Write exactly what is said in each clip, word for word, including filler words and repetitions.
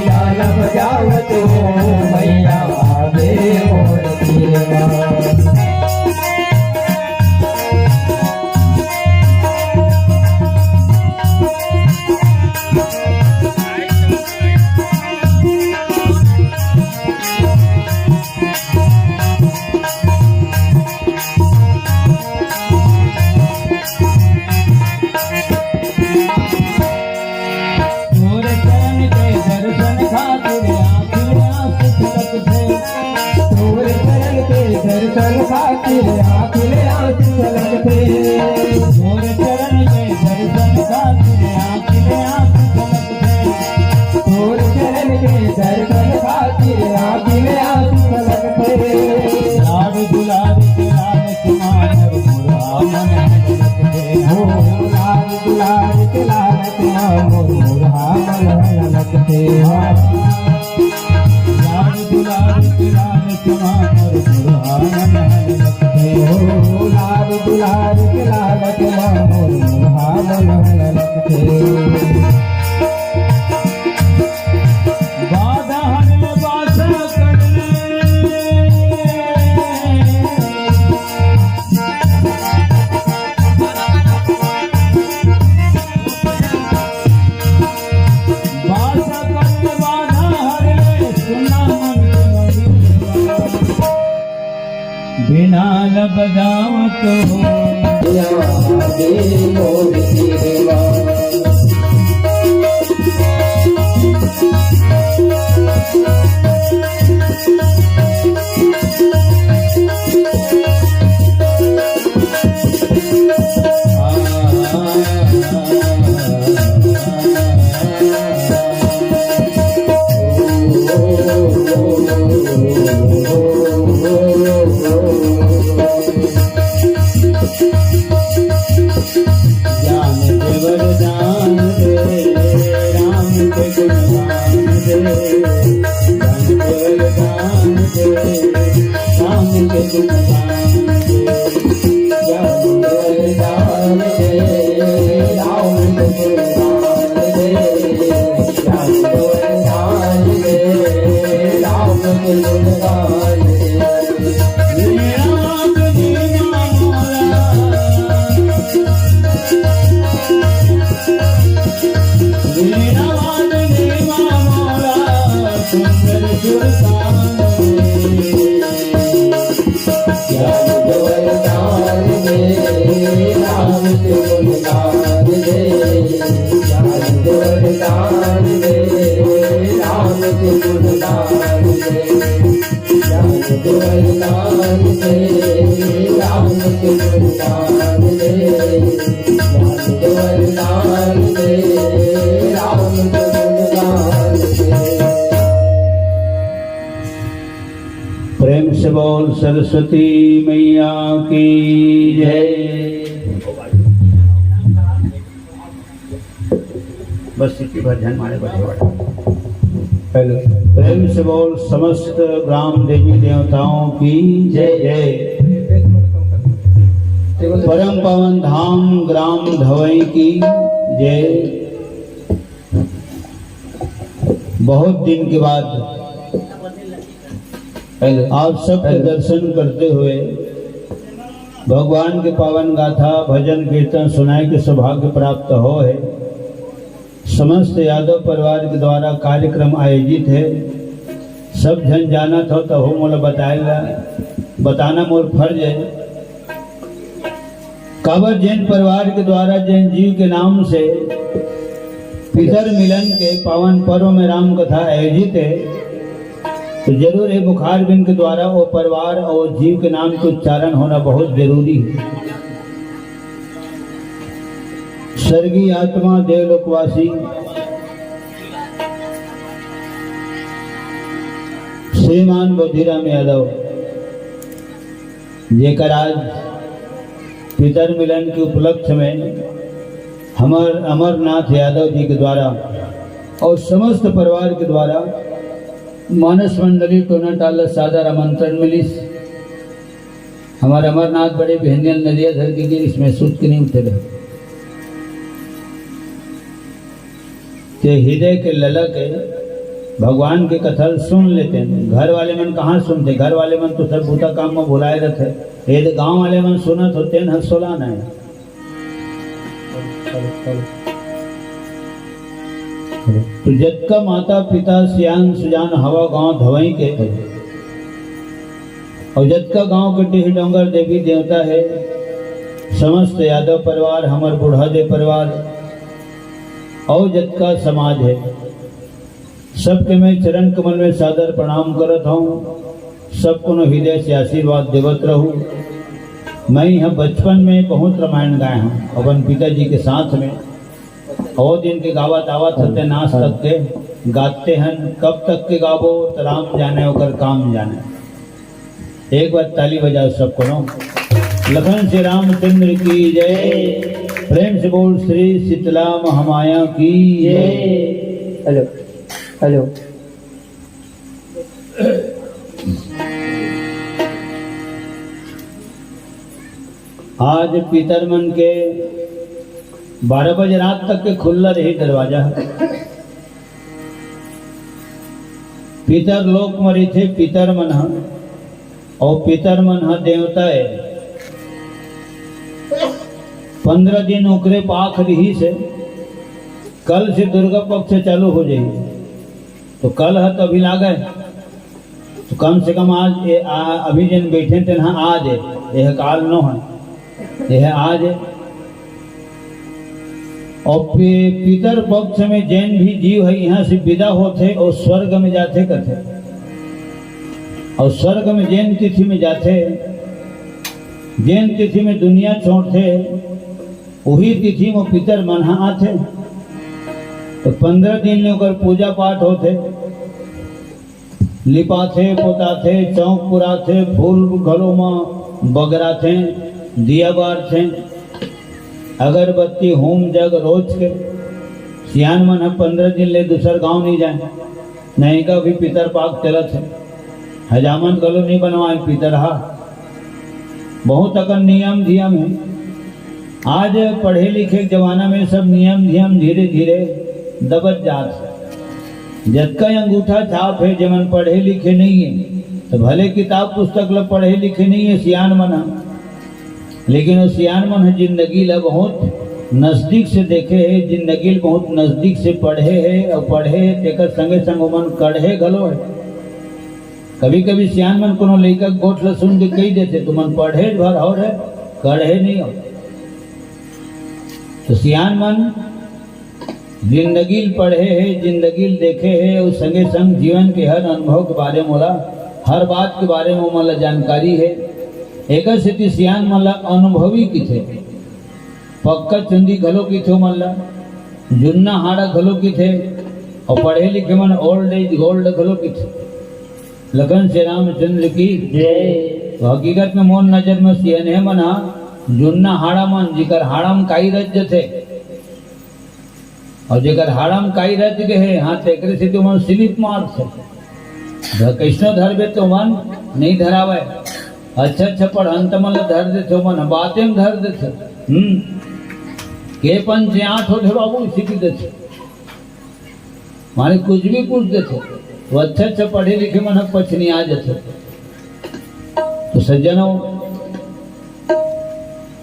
गाना बजावत हो मैया आवे मोर तीर मा। तोर चरण के दर्शन खातिर आँखी में आँसू छलकथे। तोर चरण के दर्शन खातिर आँखी में आँसू छलकथे। तोर चरण के दर्शन खातिर आँखी में आँसू छलकथे। तोर चरण के दर्शन खातिर आँखी में आँसू छलकथे। लाड दुलार के लालच मा मोर मुरहा मन हलकथे। हो लाड दुलार के लालच मा मोर मुरहा मन हलकथे। लाड दुलार के लालच मा मोर मुरहा मन हलकथे। हो लाड दुलार के लालच मा मोर मुरहा मन हलकथे। बाधा हर बाधा कर ले। बाधा कर ले, बाधा हर ले, सुना मन लगी। बिना लब बजावत हो। या दे मोर देवा। ज्ञान के वरदान दे, राम के गुणगान दे। ज्ञान के वरदान दे, राम के गुणगान दे। ज्ञान के वरदान दे, राम के गुणगान दे। ज्ञान के वरदान दे, राम के गुणगान दे। प्रेम से बोल सरस्वती मैया की जय। बस इतनी भर झन मारे बस। हेलो। प्रेम से बोल समस्त ग्राम देवी देवताओं की जय जय। परम पावन धाम ग्राम धवई की जय। बहुत दिन के बाद हेलो। आप सबके दर्शन करते हुए भगवान के पावन गाथा, भजन, कीर्तन सुनाए के सौभाग्य प्राप्त हो है। समस्त यादव परिवार के द्वारा कार्यक्रम आयोजित है। सब झन जानत हो तो हो मोला बताएला, बताना मोर फर्ज है। काबर जेन परिवार के द्वारा जेन जीव के नाम से पितर मिलन के पावन पर्व में राम कथा आयोजित है, तो जरूर ये मुखारबिंद के द्वारा वो परिवार और जीव के नाम के उच्चारण होना बहुत जरूरी है। स्वर्गीय आत्मा देवलोकवासी श्रीमान बोधिराम यादव, जेकर आज पितर मिलन के उपलक्ष्य में हमर अमरनाथ यादव जी के द्वारा और समस्त परिवार के द्वारा मानस मंडली टोना टाला सादर आमंत्रण मिलिस। हमर अमरनाथ बड़े बहनियल नदिया धर के गिरिस, मैं सुत के नहीं उठे रहे। ते हृदय के ललक है, भगवान के कथा ल सुन लेतेन। घर वाले मन कहाँ सुनथे? घर वाले मन तो सब बूता काम म भुलाए रथे। यदि गांव वाले मन सुनत होतेन, हंसोला नहीं। तो जतका माता पिता सियान सुजान हवा गांव धवई के, और जतका गांव के डीह डोंगर देवी देवता है, समस्त यादव परिवार, हमर बूढ़ा दे परिवार, और जतका समाज है, सबके मैं चरण कमल में सादर प्रणाम करत हूँ। सब कोनो हृदय से आशीर्वाद देवत रहू। मैं यहाँ बचपन में बहुत रामायण गाए हूँ अपन पिताजी के साथ में। और दिन के गावत आवत हते नाच तक के गाते हैं। कब तक के गाबो तो राम जाने ओकर काम जाने। एक बार ताली बजाओ सब कोनो। लखन श्री रामचंद्र की जय। प्रेम से बोल श्री शीतला महामाया की जय। Hello, hello. आज पितर मन के बारह बजे रात तक के खुल्ला रही दरवाजा। पितर लोक म रहिथे पितर मन ह, अउ पितर मन ह देवता ए। पंद्रह दिन ओकरे पाख रिहिस हे, कल से दुर्गा पक्ष चालू हो जाही। तो कल ह तो अभी लागे, तो कम से कम आज ए, आ, अभी जेन बैठे तेन ह आज ए, यह काल नो है, यह आज ए। और पि-, पितर पक्ष में जेन भी जीव है यहाँ से विदा होथे और स्वर्ग में जाथे कथे। और स्वर्ग में जेन तिथि में जाथे, जेन तिथि में दुनिया छोड़थे, वही तिथि में पितर मन ह आथे। तो पंद्रह दिन ले ओकर पूजा पाठ होथे, लिपाथे, पोताथे, चौक पुराथे, फूल घलो म बगराथे, दिया बारथे, अगरबत्ती, होम जग रोज के। सियान मन ह पंद्रह दिन ले दूसर गांव नहीं जाए, नहीं का भी पितर पाक चलत हे। हजामत घलो नहीं बनवाए पितर हा। बहुत अकन नियम धियम हे। आज पढ़े लिखे के जमाना में सब नियम धियम धीरे धीरे दबत जात हे। जतका अंगूठा छाप हे, जेमन पढ़े लिखे नहीं हे, तो भले किताब पुस्तक ल पढ़े लिखे नहीं हे सियान मन ह, लेकिन वो सियान मन ह जिंदगी ल बहुत नजदीक से देखे हे, जिंदगी ल बहुत नजदीक से पढ़े हे, और पढ़े हे तेकर संगे संग ओमन कढ़े घलो हे। कभी कभी सियान मन कोनो लइका के गोठ ल सुन के कही देथे, "तुमन पढ़े भर हो रे, कढ़े नहीं हो।" तो सियान मन जिंदगी ल पढ़े हे, जिंदगी ल देखे हे, अउ संगे संग जीवन के हर अनुभव के बारे में ओला, हर बात के बारे में ओमन ला जानकारी हे। एकर सेती सियान मन ला अनुभवी किथे। पक्का चुंदी घलो किथे ओमन ला, जुन्ना हाड़ा घलो किथे, अउ पढ़े लिखे मन old age gold घलो किथे। लखन श्री रामचंद्र की जय। तो हकीकत में मोर नजर में सियनहे मन ह जुन्ना हाड़ा मन, जिकर हाड़ा म काई रच जथे, और जेकर हाड़ा म काई रच गे हे, हाँ, तेकरे सेती ओमन slip मारथे। ध-, कइसनो धरबे तो ओमन नहीं धरावय। अच्छा, अच्छा पढ़ंत मन ल धर देथे, ओमन बाते म धर देथे। हम्म। के पंचे आठ होथे बाबू, इसी की देथे। माने कुछ भी पूछ देथे। वो अच्छा, अच्छा पढ़े लिखे मन ह पछनिया जथे। तो सज्जनों,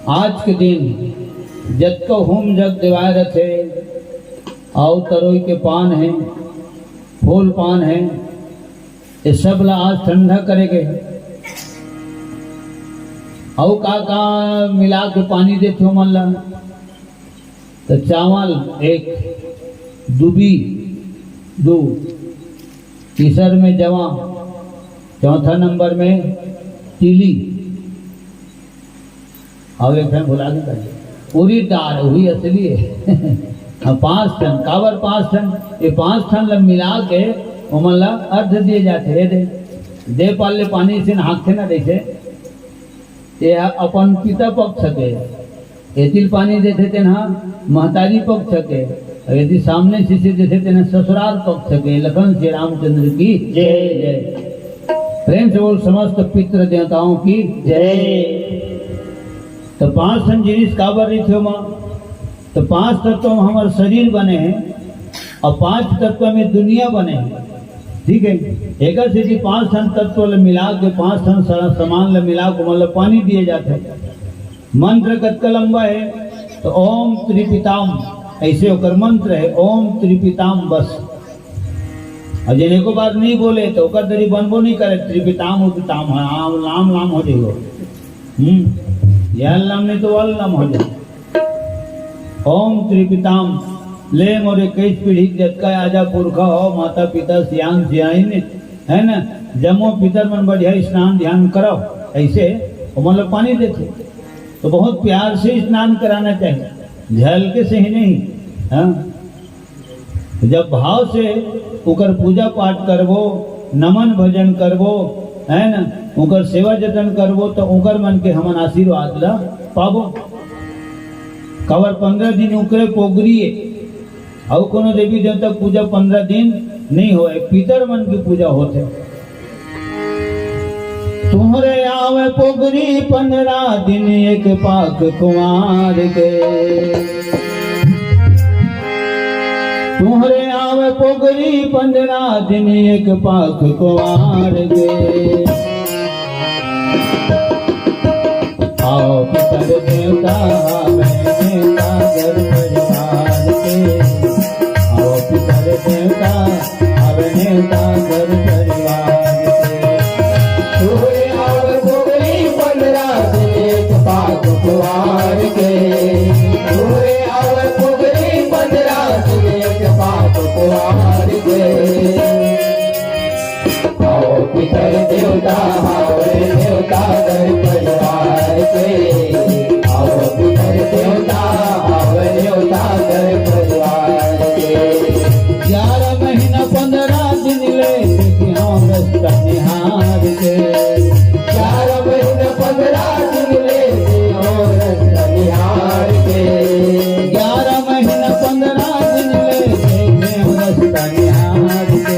आज के दिन जतका होम जग देवाय रथे, अउ तरोई के पान हे, फूल पान हे, ये सब ला आज ठंडा करे गए। अउ का का मिला के पानी देथे ओमन ला? तो चावल एक, दुबी दो, तीसर में जवा, चौथा नंबर में तिली, अउ एक ठन भुला गे, उरीद दार, वही असली हे। हाँ, पांच ठन, काबर पांच ठन? ये पांच ठन ला मिला के ओमन ला अर्घ दिए जाथे। ये दे, दे पाल ले पानी से नहाथे ना, जैसे ये ह अपन पिता पक्ष के, एती ल पानी देथे तेन ह महतारी पक्ष के, अउ यदि सामने शिष्य देथे तेन ह ससुराल पक्ष के। लखन श्री रामचंद्र की जय। जय। प्रेम से बोल समस्त पितृ देवताओं की जय। तो पांच ठन जिनिस काबर रहिथे ओमा? तो पांच तत्व में हमर शरीर बने हे, अउ पांच तत्व में दुनिया बने हे। ठीक है, एकर सेती पांच ठन तत्व ल मिला के, पांच ठन सा-, सामान ल मिला के, मतलब, पानी दिए जाथे। मंत्र कतका लंबा है, तो ओम त्रिपिताम, ऐसे ओकर मंत्र है, ओम त्रिपिताम बस। और जेन एको बार नहीं बोले, तो ओकर दरी बनबो नहीं करे, त्रिपिताम उपिताम है, आम, लाम लाम हो जाएगो। हम्म, यह लाम नहीं तो वह लाम हो जाए। ओम त्रिपिताम, ले मोरे इक्कीस पीढ़ी के जतका आजा पुरखा हो, माता पिता, सियान सियाइन, है ना, जम्मो पितर मन बढ़िया स्नान ध्यान कराओ, ऐसे ओमन ला पानी देथे। तो बहुत प्यार से स्नान कराना चाहिए, झल के से ही नहीं। हाँ, जब भाव से ओकर पूजा पाठ करबो, नमन भजन करबो, है ना, ओकर सेवा जतन करबो, तो ओकर मन के हमन आशीर्वाद ला पाबो। काबर पंद्रह दिन ओकरे पोगरी ए, अउ कोनो देवी देवता के पूजा पंद्रह दिन नहीं होए, पितर मन की पूजा होथे। तुहरे आवे पोगरी पंद्रह दिन एक पाख कुंवार के। तुहरे आवे पोगरी पंद्रह दिन एक पाख कुंवार के। आओ पितर देवता आवे नेवता घर परिवार के। आओ पितर देवता आवे नेवता घर परिवार के। तुहरे आवे पोगरी पंद्रह दिन एक पाख कुंवार के। तुहरे आवे पोगरी पंद्रह दिन एक पाख कुंवार के। आओ पितर देवता, आवे नेवता घर परिवार के। आओ पितर देवता, आवे नेवता घर परिवार के। ग्यारह महीना पंद्रह दिन ले देखियो रस्ता निहार के। ग्यारह महीना पंद्रह दिन ले देखियो रस्ता निहार के। ग्यारह महीना पंद्रह दिन ले देखियो रस्ता निहार के।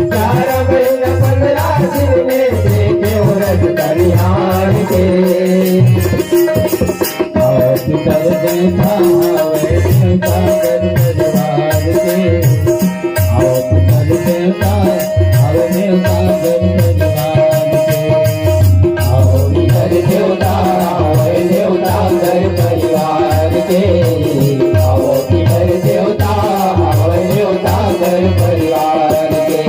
ग्यारह महीना पंद्रह दिन ले देखियो रस्ता निहार के। आओ पितर देवता, आवे नेवता घर परिवार के। आओ पितर देवता, आवे नेवता घर परिवार के। आओ पितर देवता, आवे नेवता घर परिवार के। आओ पितर देवता, आवे नेवता घर परिवार के।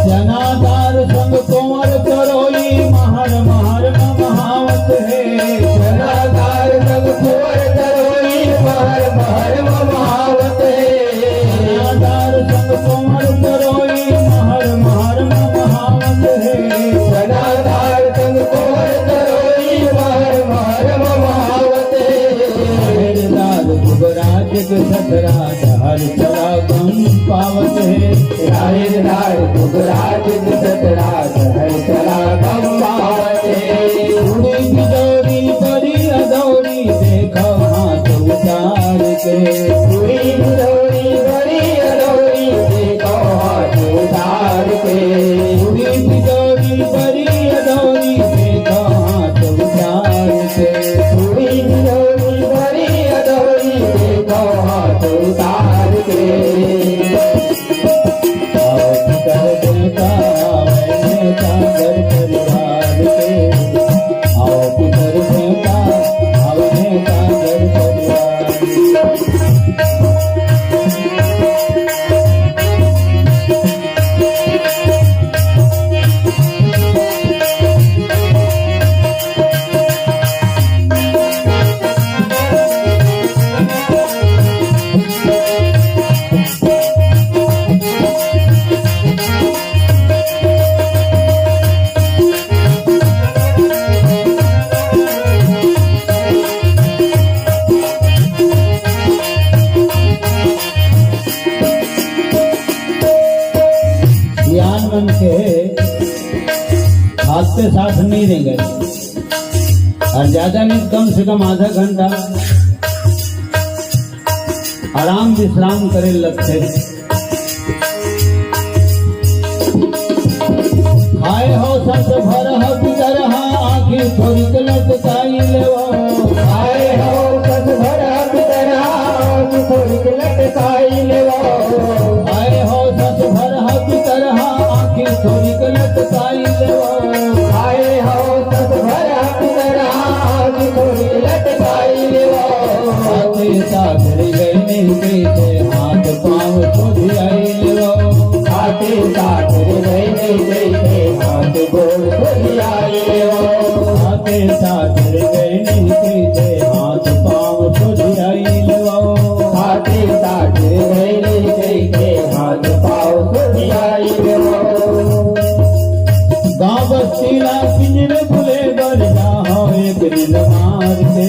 जनाधार संग कुंवर करोई, महा हाथ के साथ नहीं रेंगे। अउ ज्यादा नहीं, कम से कम आधा घंटा आराम विश्राम करे लगथे। खाए हो सस भरहा पितरहा, आँखी थोरिक लटकाई लेवो। खाए हो सस भरहा पितरहा, आँखी थोरिक लटकाई लेवो। खाए हो सस भरहा पितरहा, आँखी थोरिक लटकाई लेवो। खाए हो सस भरहा पितरहा, आँखी थोरिक लटकाई लेवो। आते साथ रे गए नहीं कहिथे, हाथ पाँव थोरियाई लेवो। आते साथ रे गए नहीं कहिथे, हाथ गोड़ थोरियाई लेवो। आते साथ रे गए नहीं कहिथे, हाथ पाँव थोरियाई लेवो। आते साथ रे गए नहीं कहिथे, हाथ पाँव थोरियाई लेवो। गाँव बस्ती ला पिंजरे भुले बर जाहौ एक नींद मार के।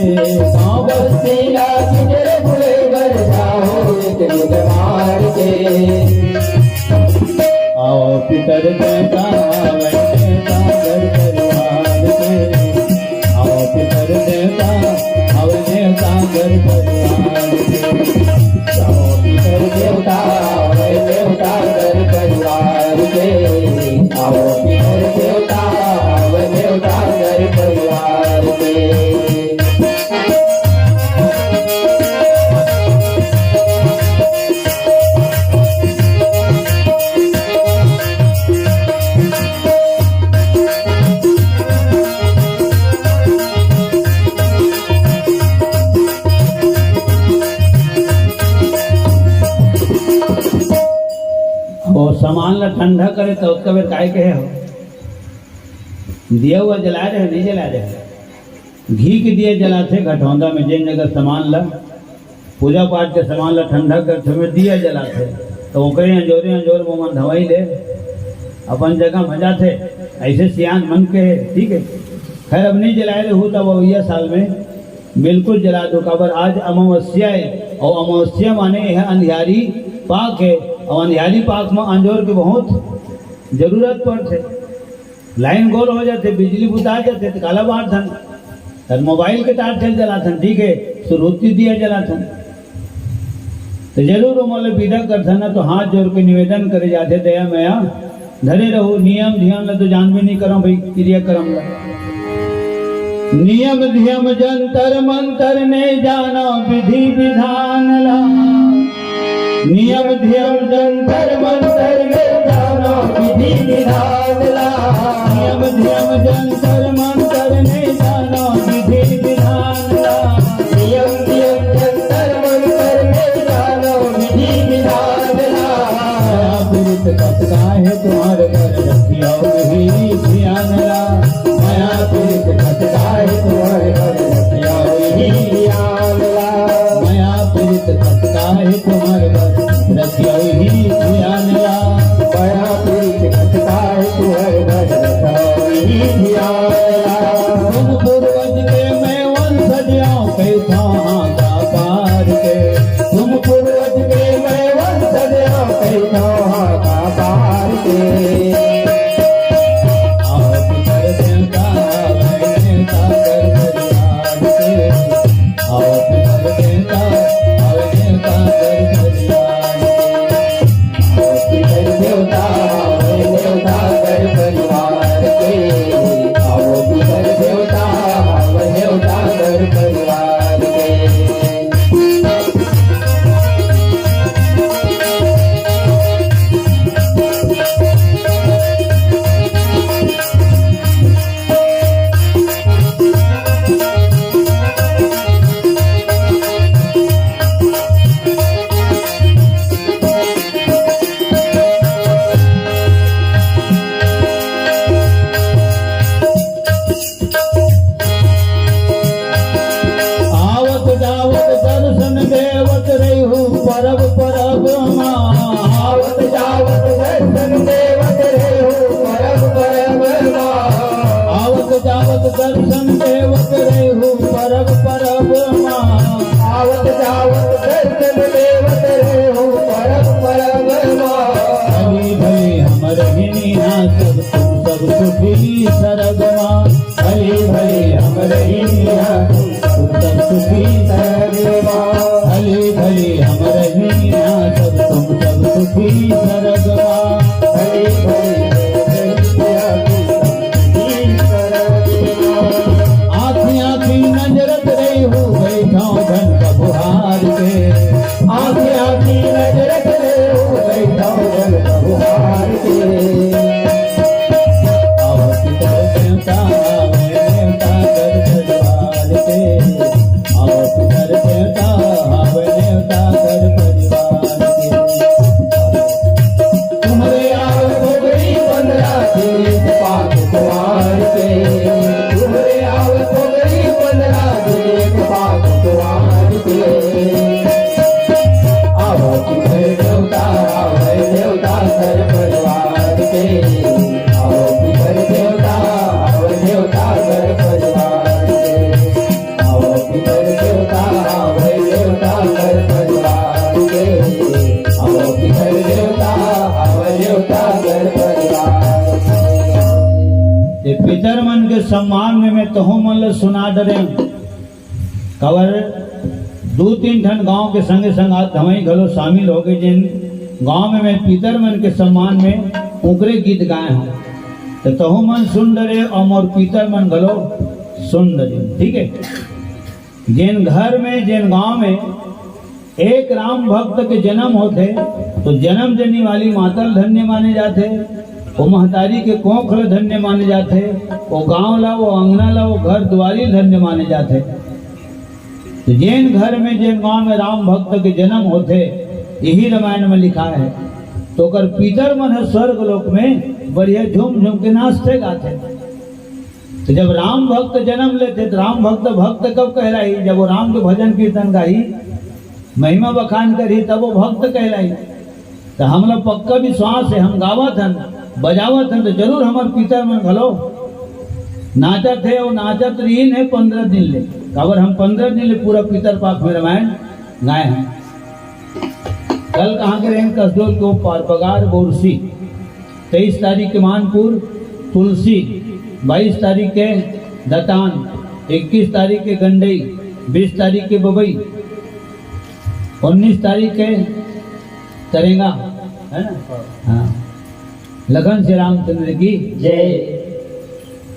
गाँव बस्ती ला पिंजरे भुले बर जाहौ एक नींद मार के। आओ पितर देवता, आवै देवता घर परिवार के। आओ पितर देवता, आवै देवता घर परिवार के। आओ पितर देवता, आवै देवता घर परिवार के। आओ पितर देवता, आवै देवता घर परिवार के। वो सामान ला ठंडा करे त ओतका बेर काय कहे हो? दिया हुआ जलाए रहे, नहीं जलाए रहे? घी के दिया जलाथे घटौंदा में, जेन जगह सामान ला, पूजा पाठ के सामान ला ठंडा करथे, ओमे दिया जलाथे, त ओकरे अंजोरे अंजोर में ओमन धवई ले अपन जगह में जाथे। ऐसे सियान मन के हे, ठीक है। खैर, अब नहीं जलाए रहू, तब अवइया साल में बिल्कुल जला दो, काबर आज अमावस्या है, और अमावस्या माने यह अंधियारी पाख है, और अंधियारी पाख में अंजोर के बहुत जरूरत पड़थे। लाइन गोल हो जाथे, बिजली बुता जाथे, त काला बांटथन? त मोबाइल के टार्च ल जलाथन, ठीक है, सुरुत्ती दिया जलाथन। त जरूर ओमन ल विदा करथन ना, तो हाथ जोड़ के निवेदन करे जाथे, दया मया धरे रहू। नियम धियम ल तो जानबे नहीं करम भाई, क्रियाक्रम ल। नियम धियम जंतर मंतर नहीं जाना विधि विधान ला। नियम धियम जंतर मंतर नहीं जाना विधि विधान ला। नियम धियम जंतर मंतर नहीं जाना विधि विधान ला। नियम धियम जंतर मंतर नहीं जाना विधि विधान ला। मया पीरित कतका हे तुम्हर घर रखिया वही धियान ला। मया पीरित कतका हे तुम्हर घर रखिया वही धियान ला। मया पीरित कतका हे तुम्हर घर रखिया वही धियान ला। मया पीरित कतका हे तुम्हर घर रखिया वही धियान ला। तुम पूर्वज के मैं वंशज आंव, कहिथंव हांका पार के। तुम पूर्वज के मैं वंशज आंव, कहिथंव हांका पार के। आओ पितर देवता, आवै देवता घर परिवार के। आओ पितर देवता, आवै देवता घर परिवार के। आओ पितर देवता, आवै देवता घर परिवार के। आओ तुम सब सुखी सरगवा। भले भले हम रहिया सब तुम सब सुखी सरगवा। भले भले हम रहिया तुम सब सुखी सरगवा। आँखी आँखी नजरत रही हूँ बैठा धन का बुहार के। आँखी आँखी नजरत रही हूँ बैठा धन का बुहार के। आव पितर देवता, आव देवता घर परिवार के। आव पितर देवता, आव देवता घर परिवार के। तुम्हरे आव भोगरी बंदरा के पाक कुमार के। तुम्हरे आव भोगरी बंदरा के पाक कुमार के। आव पितर देवता, आव देवता घर परिवार के। आव पितर देवता, आव देवता घर परिवार के। आव पितर देवता, आव देवता घर परिवार के। आव पितर देवता, आव देवता घर परिवार के। ये पितर मन के सम्मान में मैं तहूँ मन ल सुना डरेंव। काबर दू तीन ठन गांव के संगे संग आज हमई घलो शामिल होगे, जेन गांव में मैं पितर मन के सम्मान में उंकरे गीत गाए हंव। त तहूँ मन सुन डरे अउ मोर पितर मन घलो सुन डरे, ठीक है। जेन घर में, जेन गांव में एक राम भक्त के जन्म होथे, तो जन्म देने वाली माता ल धन्य माने जाथे, वो महतारी के कोख ल धन्य माने जाथे, वो गांव ला, वो अंगना ला, वो घर दुआरी ल धन्य माने जाथे। तो जेन घर में, जेन गांव में राम भक्त के जन्म होथे, यही रामायण में लिखा है, तो ओकर पितर मन ह स्वर्ग लोक में बढ़िया झूम झूम के नाचथे गाथे। तो जब राम भक्त जन्म लेथे, तो राम भक्त भक्त कब कहलाही? जब वो राम के भजन कीर्तन गाही, महिमा बखान करही, तब वो भक्त कहलाही। तो हमला पक्का विश्वास है, हम गावत हन, बजावत हन, तो जरूर हमर पितर मन घलो नाचत है, और नाचत रहिन है पंद्रह दिन ले। काबर हम पंद्रह दिन ले पूरा पितर पाख में रामायण गाए हन। कल कहाँ के रहेन? कसडोल के ओ पार बगार बोरसी। तेईस तारीख के मानपुर तुलसी, बाईस तारीख के दतान, इक्कीस तारीख के गंडई, बीस तारीख के बबई, उन्नीस तारीख के तरेंगा, है ना? हाँ। लखन श्री रामचंद्र की जय।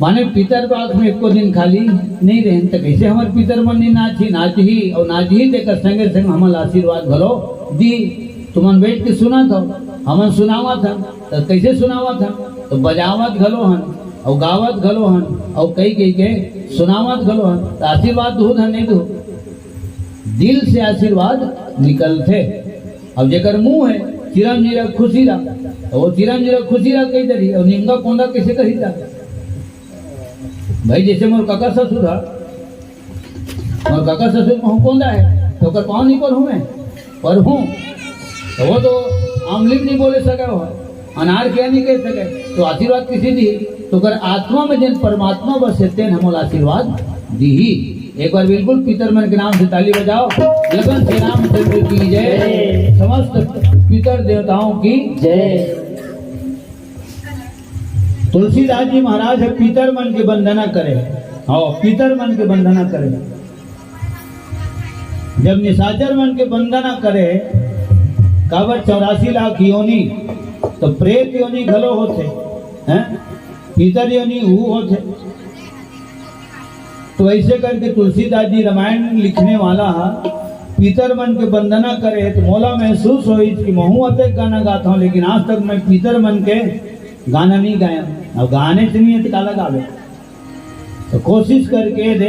माने पितर पाख में एको दिन खाली नहीं रहेन, त कैसे हमर पितर मन नहीं नाचही, नाचही और नाचही, तेकर संगे संग हमन आशीर्वाद घलो दी। तुमन बैठ के सुनत हो, हमन सुनावत हन, त कैसे सुनावत हन? तो बजावत घलो हन और गावत घलो हन और कई कई के सुनावत घलो हन, तो आशीर्वाद दूध हन नहीं दूध? दिल से आशीर्वाद निकलथे। अब जेकर मुंह है चिरंजीरा खुशीरा, तो वो चिरंजीरा खुशीरा कही दरी, और निमगा कोंदा कैसे कही था? भाई, जैसे मोर काका ससुर है, मोर काका ससुर महू कोंदा है, तो ओकर पाँव नहीं पर हूँ मैं, पर हूँ। तो वो तो आमली नहीं बोले सके हो, अनार क्या नहीं कह सके, तो आशीर्वाद किसी दी? तो ओकर आत्मा में जन परमात्मा बसे, तेन हमोला आशीर्वाद दीही। एक बार बिल्कुल पितर मन के नाम से ताली बजाओ। लखन श्री रामचंद्र की जय, समस्त पितर देवताओं की जय। तुलसीदास जी महाराज ह पितर मन के वंदना करे। हाँ, पितर मन के वंदना करे। जब निशाचर मन के वंदना करे, काबर चौरासी लाख योनि, तो प्रेत योनि घलो होथे, हैं? पितर योनि हू होथे। तो ऐसे करके तुलसीदास जी रामायण लिखने वाला हा, पितर मन के वंदना करे, तो मोला महसूस होइस कि महू अतेक गाना गात हूँ, लेकिन आज तक मैं पितर मन के गाना नहीं गाया। अब गाने से नहीं है तो काला गावे। तो कोशिश करके दे,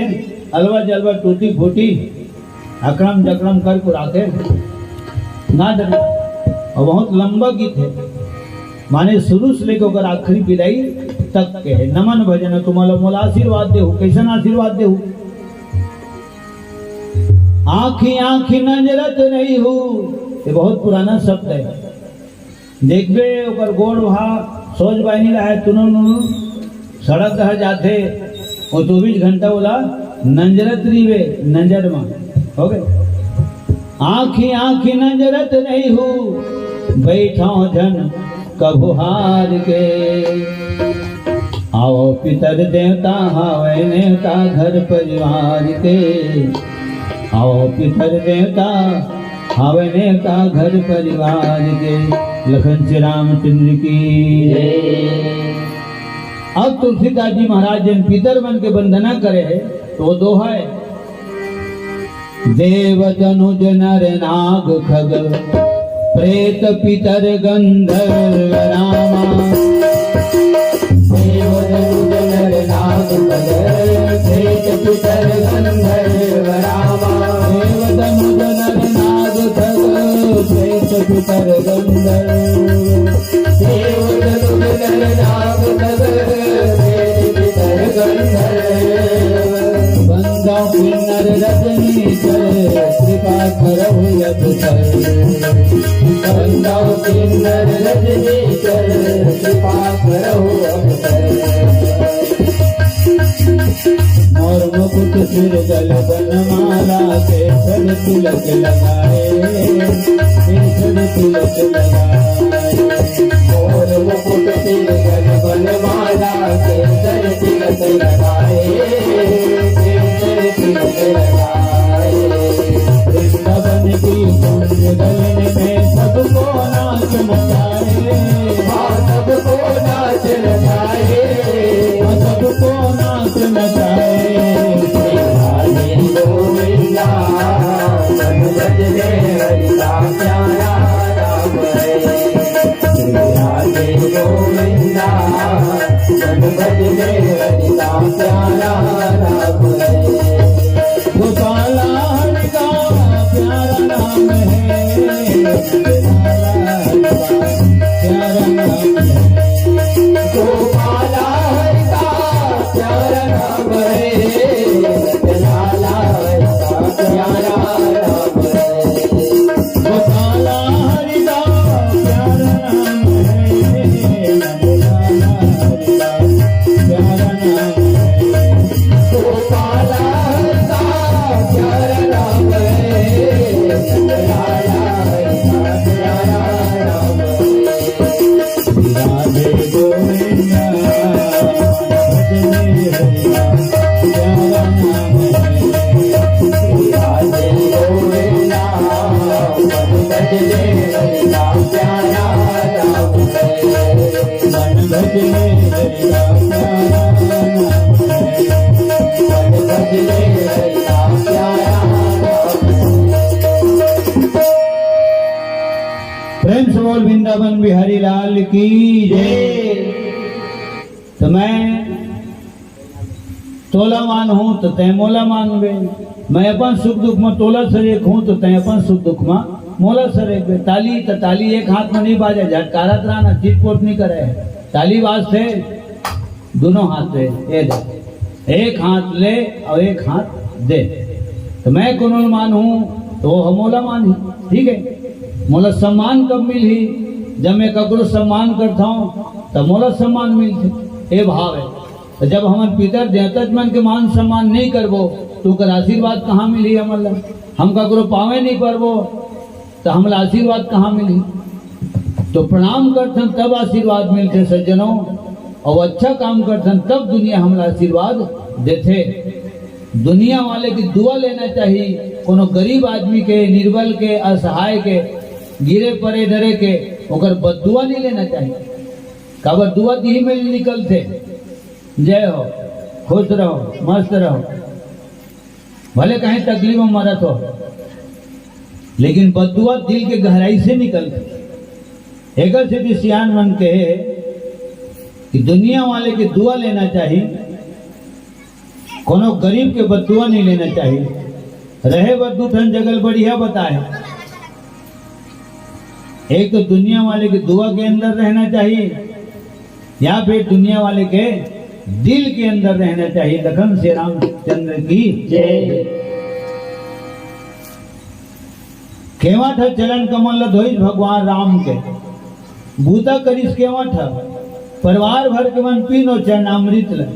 अलवा जलवा टूटी फूटी अकड़म जकड़म कर कुरा के गा देना। और बहुत लंबा गीत है, माने शुरू से लेके ओकर आखिरी विदाई तक के है। नमन भजन तुम्हारा मोला आशीर्वाद देहु, कैसन आशीर्वाद देहु? आँखी आँखी नजरत नहीं हूँ, ये बहुत पुराना शब्द है। देखबे ओकर गोड़ वहाँ सोच बानी रहा है, तुनु नुनु सड़क ह जाथे, वो चौबीस घंटा ओला नंजरत रहिबे, नंजर मा। हो गए? आँखी आँखी नंजरत नहीं हूँ, बैठा झन कभू हार के। आओ पितर देवता हावय नेवता घर परिवार के, आओ पितर देवता हावय नेवता घर परिवार के। लखन श्री रामचंद्र की जय। अब तुलसीदास जी महाराज जन पितर मन के वंदना करे हे, तो वो दोहा हे, देव तनुज नर नाग खग प्रेत पितर गंधर्व रामा। देव तनुज नर नाग खग प्रेत पितर गंधर्व रामा। देव तनुज नर नाग खग प्रेत पितर गंधर्व। देव तनुज नर नाग खग प्रेत पितर गंधर्व। बंदा किन्नर रजनीचर कृपा करहु अब कर। बंदा किन्नर रजनीचर कृपा करहु अब कर। मोर मुकुट सिर गल बनमाला केसर तिलक लगाए, केसर तिलक लगाए। मोर मुकुट सिर गल बनमाला केसर तिलक लगाए, केसर तिलक लगाए। वृंदावन की कुंज गलन में सबको नाच नचाए। हाँ, सबको नाच नचाए। हाँ, सबको नाच नचाए। राधे गोविंदा, मन भजने हरि का प्यारा राम है। राधे गोविंदा, मन भजने हरि का प्यारा राम है। गोपाला हरि का प्यारा नाम है, गोपाला हरि का प्यारा नाम है। गोपाला हरि का प्यारा नाम है, गोपाला हरि का प्यारा नाम है। गोपाला हरि का प्यारा नाम है, गोपाला हरि का प्यारा नाम है। गोपाला हरि का प्यारा नाम है, गोपाला हरि का प्यारा नाम है। राधे गोविंदा, भजने हरि का प्यारा नाम है। राधे गोविंदा, भजने हरि का प्यारा नाम है। मन भजने हरि का प्यारा नाम है। मन भजने हरि का प्यारा नाम है। प्रेम से बोल वृंदावन बिहारी लाल की जय। तो मैं तोला मानहूं तो तैं मोला मानबे, मैं अपन सुख दुख में तोला सरेक हूं तो तैं अपन सुख दुख में मोला सरेकबे। ताली तो ताली एक हाथ में नहीं बाजे, झटकारत रहना, चिटपोट नहीं करे। ताली बाजथे दोनों हाथ ले, ये दे, एक हाथ ले और एक हाथ दे। तो मैं कोनो ल मानहूं तो वो मोला मानही, ठीक है। मोला सम्मान कब मिलही? जब मैं ककरो सम्मान करता हूं तब मोला सम्मान मिलथे, ये भाव है। तो जब हमन पितर देवता मन के मान सम्मान नहीं करबो तो ओकर आशीर्वाद कहां मिलही हमन ला? हम ककरो पावे नहीं परबो तो हमला आशीर्वाद कहां मिलही? तो प्रणाम करथन तब आशीर्वाद मिलथे सज्जनों, और अच्छा काम करथन तब दुनिया हमला आशीर्वाद देथे। दुनिया वाले की दुआ लेना चाहिए, कोनो गरीब आदमी के, निर्बल के, असहाय के, गिरे परे डरे के, ओकर बददुआ नहीं लेना चाहिए। काबर दुआ दिही में निकलथे। जय हो, खुश रहो, मस्त रहो, भले कहीं तकलीफ में मरत हो, लेकिन बददुआ दिल के गहराई से निकलथे। एकर से भी सियान मन कहे कि दुनिया वाले के दुआ लेना चाहिए, कोनो गरीब के बददुआ नहीं लेना चाहिए। रहे बर दू ठन जगह बढ़िया बताए, एक तो दुनिया वाले के दुआ के अंदर रहना चाहिए, या फिर दुनिया वाले के दिल के अंदर रहना चाहिए। लखन श्री रामचंद्र की जय। केवट ह चरण कमल ल धोइस भगवान राम के, बूता करिस केवट ह, परिवार भर के मन पीनो चरणामृत ल।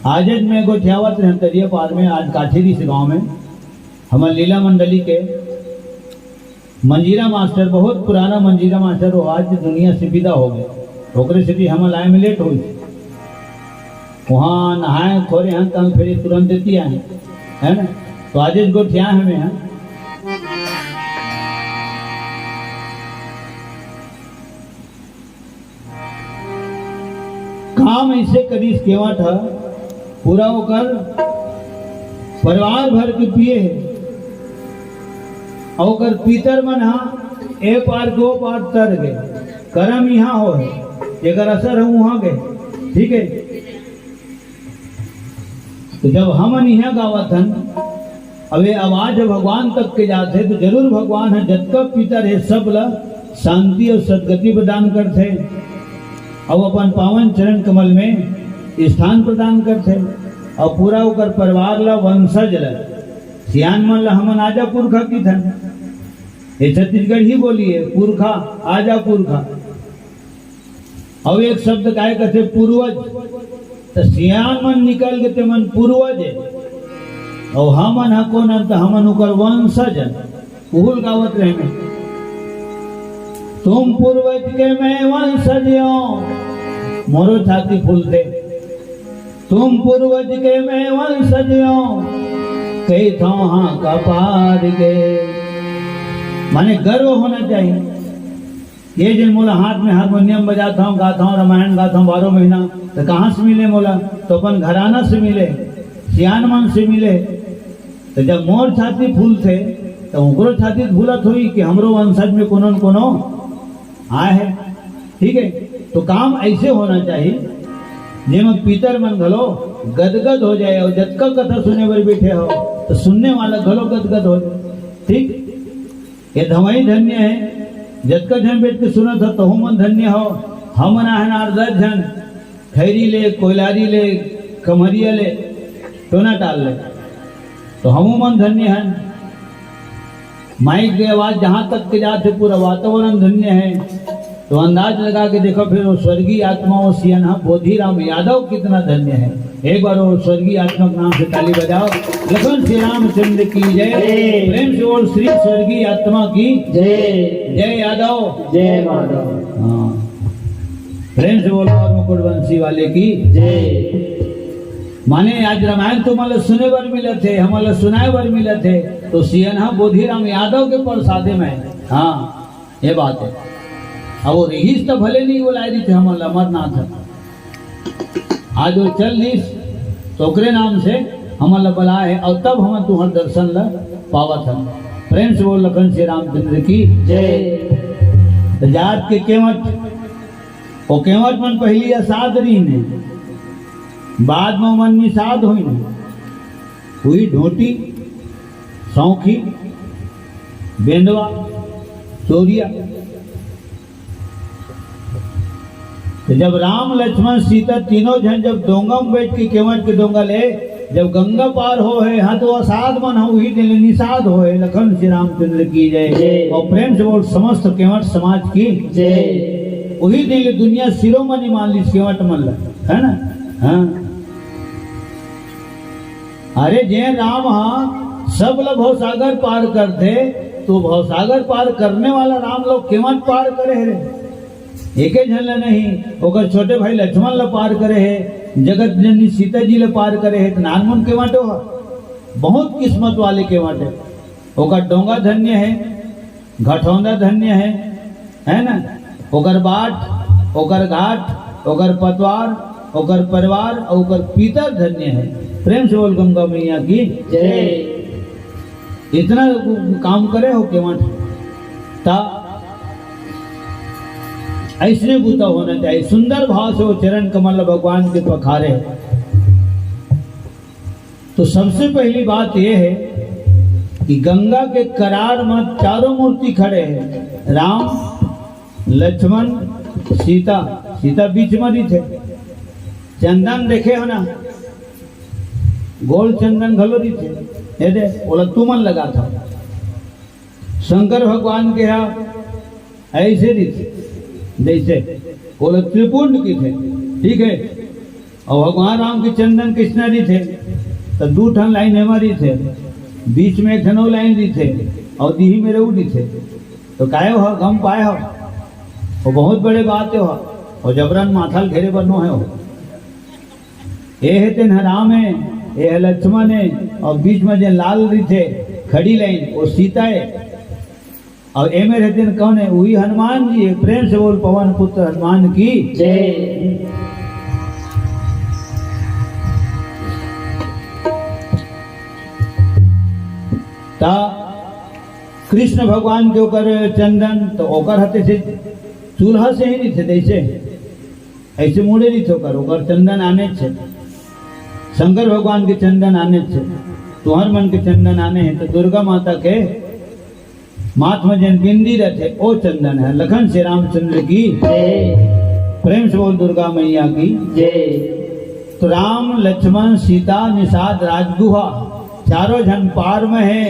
आजच मैं गोठियावत रहे तरिया पार में, आज काठेरी से गांव में, हमर लीला मंडली के मंजीरा मास्टर, बहुत पुराना मंजीरा मास्टर, वो आज दुनिया से विदा हो गए। ओकरे सेती हमन आए में लेट होइस। वहाँ नहाए खोरे हन, तहन फिर तुरंत एती आए, है ना? तो आजेच गोठिया हमें, हाँ। काम ऐसे करिस केवट ह, पूरा ओकर परिवार भर के पिए हे, अउ ओकर पितर मन ह ए पार के ओ पार तर गे, करम इहाँ हो हे, जेकर असर ह उहाँ गे। ठीक है, तो जब हमन इहाँ गावत हन, अब ये आवाज भगवान तक के जाथे, तो जरूर भगवान ह जतका पितर हे, सब ल शांति अउ सदगति प्रदान करथे, अउ अपन पावन चरण कमल में स्थान प्रदान करथे, अउ पूरा ओकर परिवार ल, वंशज ल, सियान मन ल हमन आजा पुरखा किथन। ये छत्तीसगढ़ी बोली हे, पुरखा, आजा पुरखा। अउ एक शब्द काय कथे, पूर्वज। त सियान मन निकल गे, ते मन पूर्वज हे। अउ हमन ह कोन हन? त हमन ओकर वंशज हन। उहुल गावत रहे में, तुम पूर्वज के मैं वंशज हूँ, मोरो छाती फूलथे। तुम पूर्वज के मैं वंशज हूँ, कही था हाँ का पार के। माने गर्व होना चाहिए। ये दिन मोला हाथ में हारमोनियम बजाता हूँ, गाता हूँ, रामायण गाता हूँ बारह महीना, तो कहाँ से मिले मोला? तो अपन घराना से मिले, सियान मन से मिले। तो जब मोर छाती फूलथे, तो ओकरो छाती फूलत होई कि हमरो वंशज में कोनो न कोनो आए है। ठीक है, तो काम ऐसे होना चाहिए, जेमा पितर मन घलो गदगद हो जाए, और जतका कथा सुने बर बैठे हो, तो सुनने वाला घलो गदगद हो जाए। ठीक, ये धवई धन्य है, जतका झन बैठ के सुनत हो, तहु मन धन्य हो। हमन आहन आठ दस झन, खैरी ले, कोइलारी ले, कमरिया ले, टोना टाल ले, तो हमू मन धन्य हन। माइक के आवाज जहां तक के जाथे, पूरा वातावरण धन्य है। तो अंदाज लगा के देखो, फिर वो स्वर्गीय आत्मा, वो सियनहा बोधिराम यादव कितना धन्य है। एक बार वो स्वर्गीय आत्मा के नाम से ताली बजाओ। लखन श्री रामचंद्र की जय। जय। प्रेम से बोल, श्री स्वर्गीय आत्मा की जय। जय यादव। जय माधव। हाँ, प्रेम से बोल, और मुकुट बंसी वाले की जय। माने आज रामायण तुमन ल सुने बर मिलत हे, हमन ल सुनाए बर मिलत हे, तो सियनहा बोधिराम यादव के प्रसादे में। हाँ, ये बात है। अब वो रिहिस त भले नहीं बुलाए रहिथे हमन ल अमरनाथ ह। आज वो चल दिस, तो ओकरे नाम से हमन ल बलाए हे, और तब हमन तुहर दर्शन ल पावत हन। प्रेम से बोल लखन श्री रामचंद्र की जय। तो जात के केवट, वो केवट मन पहली असाध रहिन हे, बाद में ओमन निषाद होइन हे। हुई ढोटी, सौखी, बेंदवा, चोरिया। तो जब राम, लक्ष्मण, सीता तीनों झन जब डोंगा में बैठ के केवट के डोंगा ले, जब गंगा पार हो हे, हाँ, तो असाध मन हो, उही दिन ले निषाद हो हे। लखन श्री रामचंद्र की जय। जय। और प्रेम से बोल समस्त केवट समाज की जय। उही दिन ले दुनिया शिरोमणि मान लिस केवट मन ल, है ना? हाँ। अरे, जे राम ह सब ल भवसागर पार करथे, तो भवसागर पार करने वाला राम ल केवट पार करे हे रे? एके झन ल नहीं, ओकर छोटे भाई लक्ष्मण ल पार करे हे, जगत जननी सीता जी ल पार करे हे, तो नानमुन केवट हो, बहुत किस्मत वाले केवट हे। ओकर डोंगा धन्य हे, घटौंदा धन्य हे, है ना? ओकर बाट, ओकर घाट, ओकर पतवार, ओकर परिवार और ओकर पितर धन्य हे। प्रेम से बोल गंगा मैया की जय। इतना काम करे हो केवट, ता ऐसने बूता होना चाहिए। सुंदर भाव से वो चरण कमल भगवान के पखारे। तो सबसे पहली बात ये है कि गंगा के करार में चारों मूर्ति खड़े हैं, राम, लक्ष्मण, सीता। सीता बीच में रहिथे। चंदन देखे हो ना, गोल चंदन घलो रहिथे। ये दे, ओला तुमन लगाथा। शंकर भगवान के यहाँ ऐसे रहिथे, जैसे ओला त्रिपुंड कहिथे, ठीक है। और भगवान राम के चंदन कइसना रहिथे, तो दू ठन लाइन एमा रहिथे, बीच में एक ठन अउ लाइन रहिथे, और दीही में रहू रहिथे। तो काहे हो, गम पाए हो, वो बहुत बड़े बात हो। अउ जबरन माथा ल घेरे बर नो हे हो। ए हे तेन ह राम हे, ए हे लक्ष्मण हे, अउ बीच म जेन लाल रहिथे, खड़ी लाइन, वो सीता हे। अउ एमे रहिथे तेन कौन हे? उही हनुमान जी हे। प्रेम से बोल पवन पुत्र हनुमान की। जय। ता कृष्ण भगवान के ओकर चंदन, तो ओकर हाथे से चूल्हा से ही नहीं थे, जैसे ऐसे मुड़े नहीं थे ओकर, ओकर चंदन आने छे। शंकर भगवान के चंदन आने छे, तुहर मन के चंदन आने हे। तो दुर्गा माता के माथ में जेन बिंदी रथे, ओ चंदन हे। लखन से रामचंद्र की जय। प्रेम से बोल दुर्गा मैया की जय। तो राम, लक्ष्मण, सीता, निषाद, राजगुहा, चारों झन पार में हे।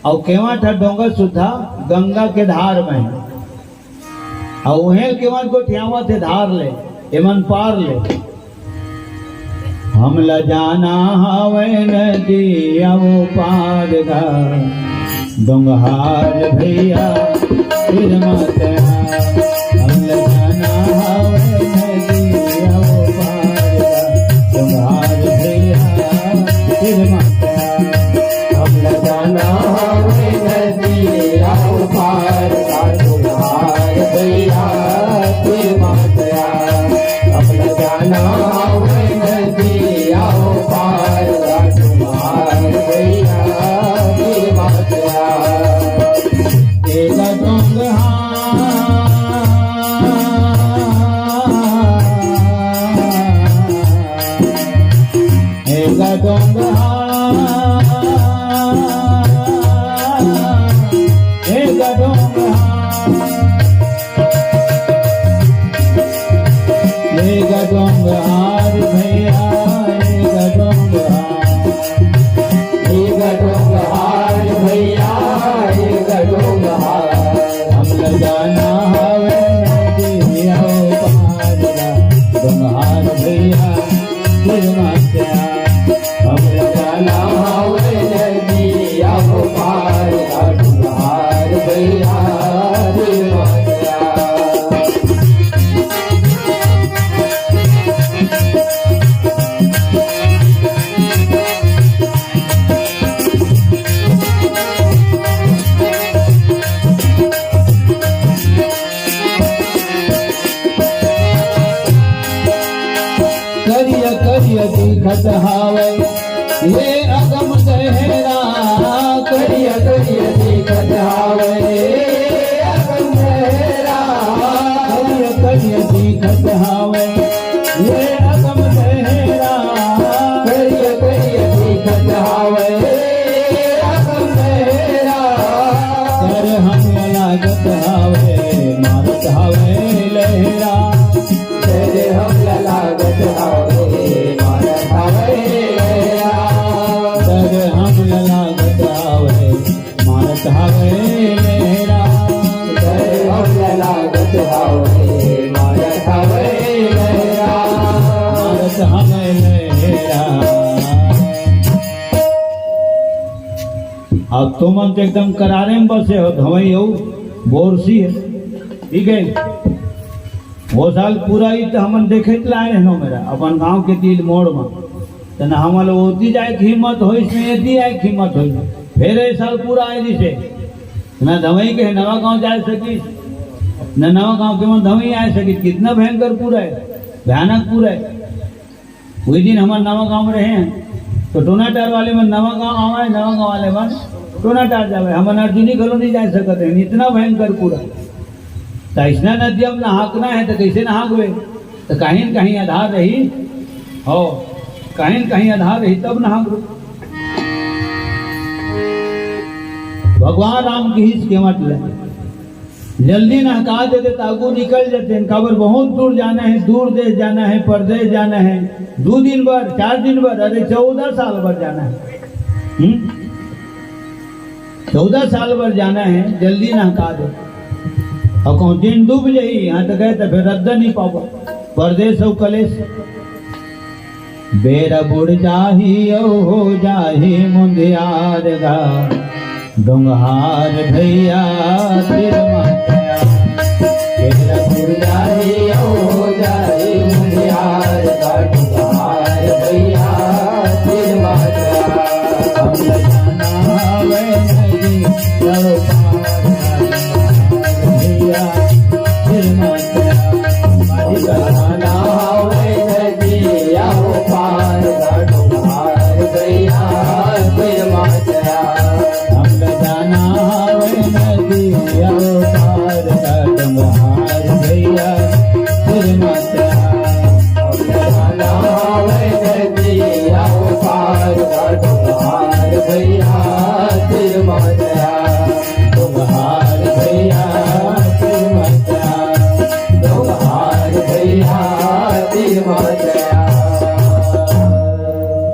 अउ केवट ह डोंगर सुद्धा गंगा के धार में हे। अउ उहें केवट गोठियावत हे धार ले, एमन पार ले। हमला जाना हवय नदिया ओ पार गा, डोंगहार भैया, फिर मत आ। हमला जाना हवय नदिया ओ पार गा, डोंगहार भैया, फिर मत आ। हमला जाना हवय नदिया ओ पार गा, डोंगहार भैया, फिर मत आ। हमला जाना हवय नदिया ओ पार, राजकुमार भैया की बात आ। एला डोंगहा, एला डोंगहा, एला डोंगहा। एला डोंगहार भैया, एला डोंगहार। एला डोंगहार भैया, एला डोंगहार। हमला जाना हवे नदिया ओ पार गा, डोंगहार भैया, फिर मत आ। हमला जाना हवे नदिया ओ पार गा, डोंगहार भैया, फिर मत आ। करिया करिया दिखत हावय ये अगम दहेरा, करिया करिया दिखत हावय ये अगम दहेरा, करिया करिया दिखत हावय ये अगम दहेरा, करिया करिया दिखत हावय ये अगम दहेरा। डर हमला लागत हावय, मारत हावय लहरा। डर हमला लागत हावय, मारत हावय लहरा। डर हमला लागत हावय, मारत हावय लहरा। डर हमला लागत हावय, मारत हावय लहरा। मारत हावय लहरा। अब तुमन तो एकदम करारे में बसे हो, धवई हो, बोरसी हे, ठीक हे। वो साल पूरा ही तो हमन देखे ला आए रहेन मेरा, अपन गांव के तीर मोड़ में। त न हमन ओती जाए के हिम्मत होइस, न एती आए के हिम्मत होइस। फेर ए साल पूरा आए रहिसे, न धवई के नवा गांव जाए सकिस, न नवा गांव के मन धवई आए सकिस। कितना भयंकर पूरा हे, भयानक पूरा हे। वही दिन हमन नवा गांव में रहे हैं, तो टोनाटार वाले मन नवा गांव आवे, नवा गांव वाले मन टोनाटार जावे। हमन अर्जुनी घलो नहीं जा सकत हे, इतना भयंकर पूरा। त अइसना नदिया में नहाकना हे, त कइसे नहाकबे? त कहीं न कहीं आधार रही, हो, कहीं न कहीं आधार रही, तब नहाकबे। भगवान राम किहिस केवट ले, जल्दी नहका देते त आगू निकल जाते हैं। काबर बहुत दूर जाना है, दूर देश जाना है, परदेश जाना है, दू दिन बर, चार दिन बर, अरे चौदह साल बर जाना है। हम्म? चौदह साल बर जाना है, जल्दी नहका दे। अउ कहूँ दिन डूब जाही, यहाँ तक है तो फिर रद्दा नहीं पाबो। परदेश अउ कलेश। बेरा बुड़ जाही अउ हो जाही मुंधियार गा, डोंगहार भैया फिर मत आ। बेरा बुड़ जाही अउ हो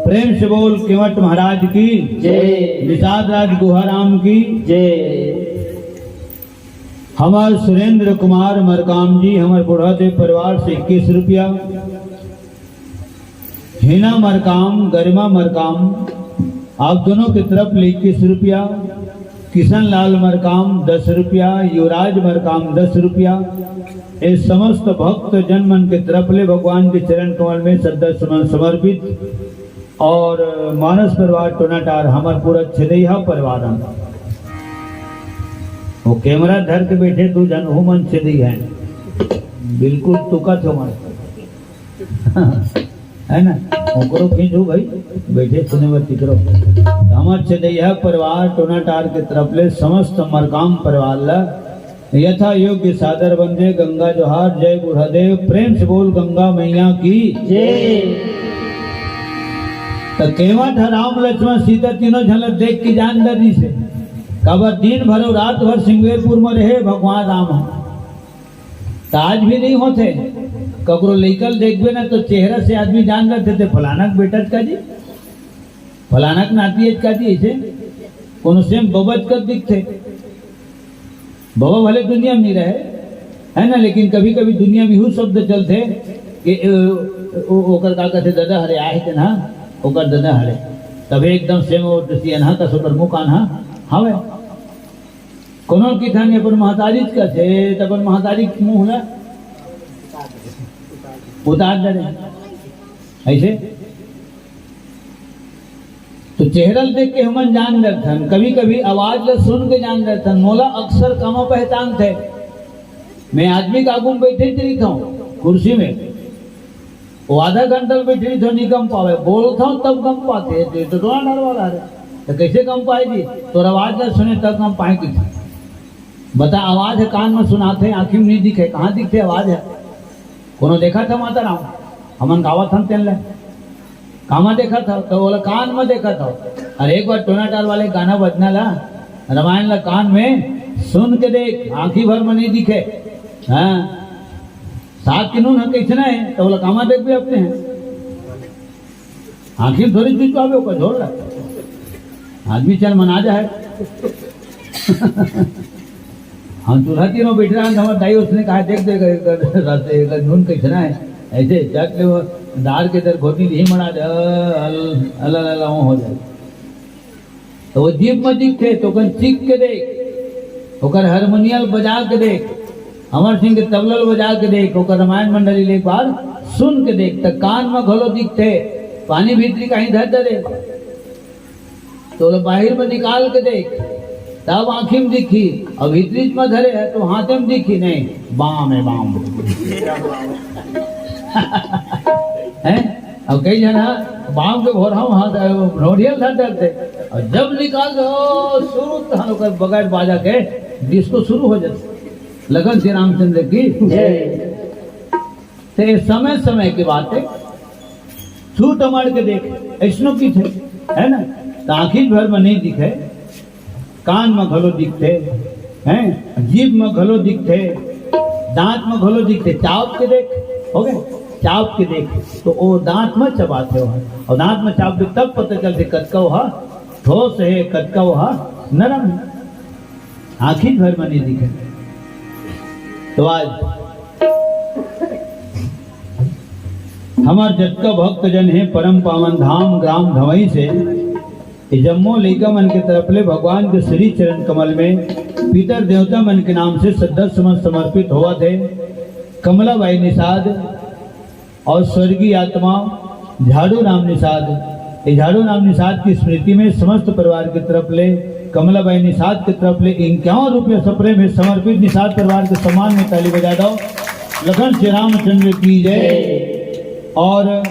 प्रेम से बोल केवट महाराज की जय। निषाद राज गुहाराम की जय। हमर सुरेंद्र कुमार मरकाम जी, हमर बूढ़ा देव परिवार से इक्कीस रुपया, हीना मरकाम, गरिमा मरकाम, आप दोनों के तरफ ले इक्कीस रुपया, किशन लाल मरकाम दस रुपया, युवराज मरकाम दस रुपया, ये समस्त भक्त जन मन के तरफ ले भगवान के चरण कमल में श्रद्धा सुमन समर्पित। और मानस परिवार टोनाटार, हमर पूरा छेदैहा परिवार हम। वो कैमरा धर के बैठे दू झन, वो मन छेदैहा है, बिल्कुल तुका थे मन। है ना? ओकरो खींचू भाई, बैठे सुने बर तिकरो। तो हमर छेदैहा परिवार टोनाटार के तरफ ले समस्त मरकाम परिवार ला यथा योग्य सादर बंदे गंगा जोहार, जय बूढ़ा देव, प्रेम से बोल गंगा मैया की जय। त केवट ह राम लक्ष्मण सीता तीनों झन ल देख के जान डरिस हे। काबर दिन भर अउ रात भर सिंगवेरपुर म रहे भगवान राम ह। त आज भी नहीं होथे, ककरो लइका ल देखबे ना तो चेहरा से आदमी जान डरथे, ते फलाना के बेटा का जी, फलाना के नाती का जी, ऐसे कोनो सेम बबच कर दिखथे। बबा भले दुनिया में नहीं रहे, है ना, लेकिन कभी कभी दुनिया में यहू शब्द चलथे कि ए, ओ-, ओकर का कहथे, ददा हरे आहे के ना, ओकर ददा हरे, तभे एकदम सेम ओ सियनहा कस ओकर मुंह कान हा हवे। कोनो किथन अपन महतारी कथे, त अपन महतारी के मुंह ला उतार डरे। ऐसे तो चेहरा ल देख के हमन जान डरथन, कभी कभी आवाज ल सुन के जान डरथन। मोला अक्सर कामा पहचानथे, मैं आदमी के आगू में बैठे रहिथंव कुर्सी में, वो आधा घंटा ले बैठे रहिथंव, नहीं गम पावे, बोलथंव तब गम पाथे, तो, तो डोला डर वाला है, तो कैसे गम पाए जी? तोर आवाज ल सुने तब गम पाए किथे। बता, आवाज ह कान म सुनाथे, आंखी म नहीं दिखे, कहाँ दिखथे आवाज ह? कोनो देखत ह माता राम? हमन गावत हन तेन ल। कामा देखत हव? त ओला कान म देखत हव। अरे एक बार टोनाटार वाले गाना बजना ला, रामायण ला कान में सुन के देख, आंखी भर म नहीं दिखे। हाँ, साग के नून ह कइसना हे, त ओला कामा देखबे अपने ह। आंखी म थोड़ी चुचवाबे ओकर झोल ला। आदमी चन मना जाए। हम चूल्हा तीर में बैठ रहा हूँ, हमारे दाई उसने कहा, "देख, देख, एकर, एकर, एकर नून कइसना हे।" ऐसे चट ले वो दार के दर घोटी नहीं मना दे, अल, अल, अल, अल, हो जाए। तो वो जीभ में दिखथे, तो ओकन चीख के देख, ओकर हारमोनियम बजा के देख, अमर सिंह के तबला ल बजा के देख, ओकर रामायण मंडली ले एक बार सुन के देख, त कान में घलो दिखथे, पानी भीतरी कहीं धर डरे, तो ओला बाहिर में निकाल के देख, तब आंखी में दिखी, अउ भीतरी में धरे है तो हाथे में दिखी नहीं, बाम है, बाम। हैं? अब कई जना बाम के भोरहा हाथ, नोरियल धर डरथे, अउ जब निकाल दे, ओ, शुरू तहन ओकर बगैर बाजा के डिस्को शुरू हो जाथे। लखन श्री रामचंद्र की जय। ते समय समय के बात हे, छू टमड़ के देख, अइसनो किथे, है ना? त आंखी भर में नहीं दिखे, कान में घलो दिखथे, हैं? जीभ में घलो दिखथे, दांत में घलो दिखथे, चाप के देख, हो गए? चाप के देख, तो वो दांत में चबाथे हो, अउ दांत में चाप के तब पता चलथे कतका वो ठोस हे, कतका वो नरम हे। आंखी भर में नहीं दिखे। तो आज हमर जतका भक्त जन हे, परम पावन धाम ग्राम धवई से, ये जम्मो लइका मन के तरफ ले भगवान के श्री चरण कमल में पितर देवता मन के नाम से श्रद्धा सुमन समर्पित होवत हे। कमला बाई निषाद और स्वर्गीय आत्मा झाड़ू राम निषाद, ये झाड़ू राम निषाद की स्मृति में समस्त परिवार की तरफ ले, कमला बाई निषाद की तरफ ले इक्यावन रुपये सप्रेम हे समर्पित। निषाद परिवार के सम्मान में ताली बजा दो। लखन श्री रामचंद्र की जय। और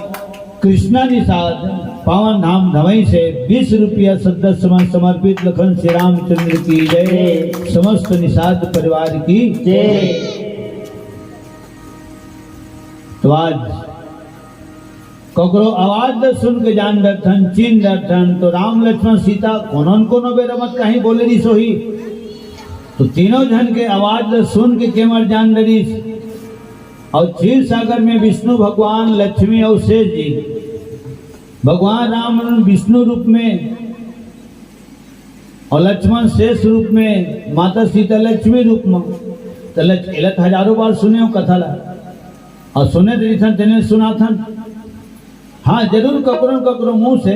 कृष्णा निषाद पावन धाम धवई से बीस रुपया श्रद्धा सुमन समर्पित। लखन श्री रामचंद्र की जय, समस्त निषाद परिवार की जय। तो आज ककरो आवाज ल सुन के जान डरथन, चिन डरथन, तो राम लक्ष्मण सीता कोनो न कोनो बेरा मत कहीं बोले रहिस होही। तो तीनों झन के आवाज ल सुन के केमर जान डरिस। और क्षीर सागर में विष्णु भगवान, लक्ष्मी और शेष जी, भगवान राम विष्णु रूप में और लक्ष्मण शेष रूप में, माता सीता लक्ष्मी रूप में। तो लक्ष-, एला तो हजारों बार सुने हो कथा ला, और सुने तो इथन तेने सुनाथन। हाँ, जरूर ककरो न ककरो मुंह से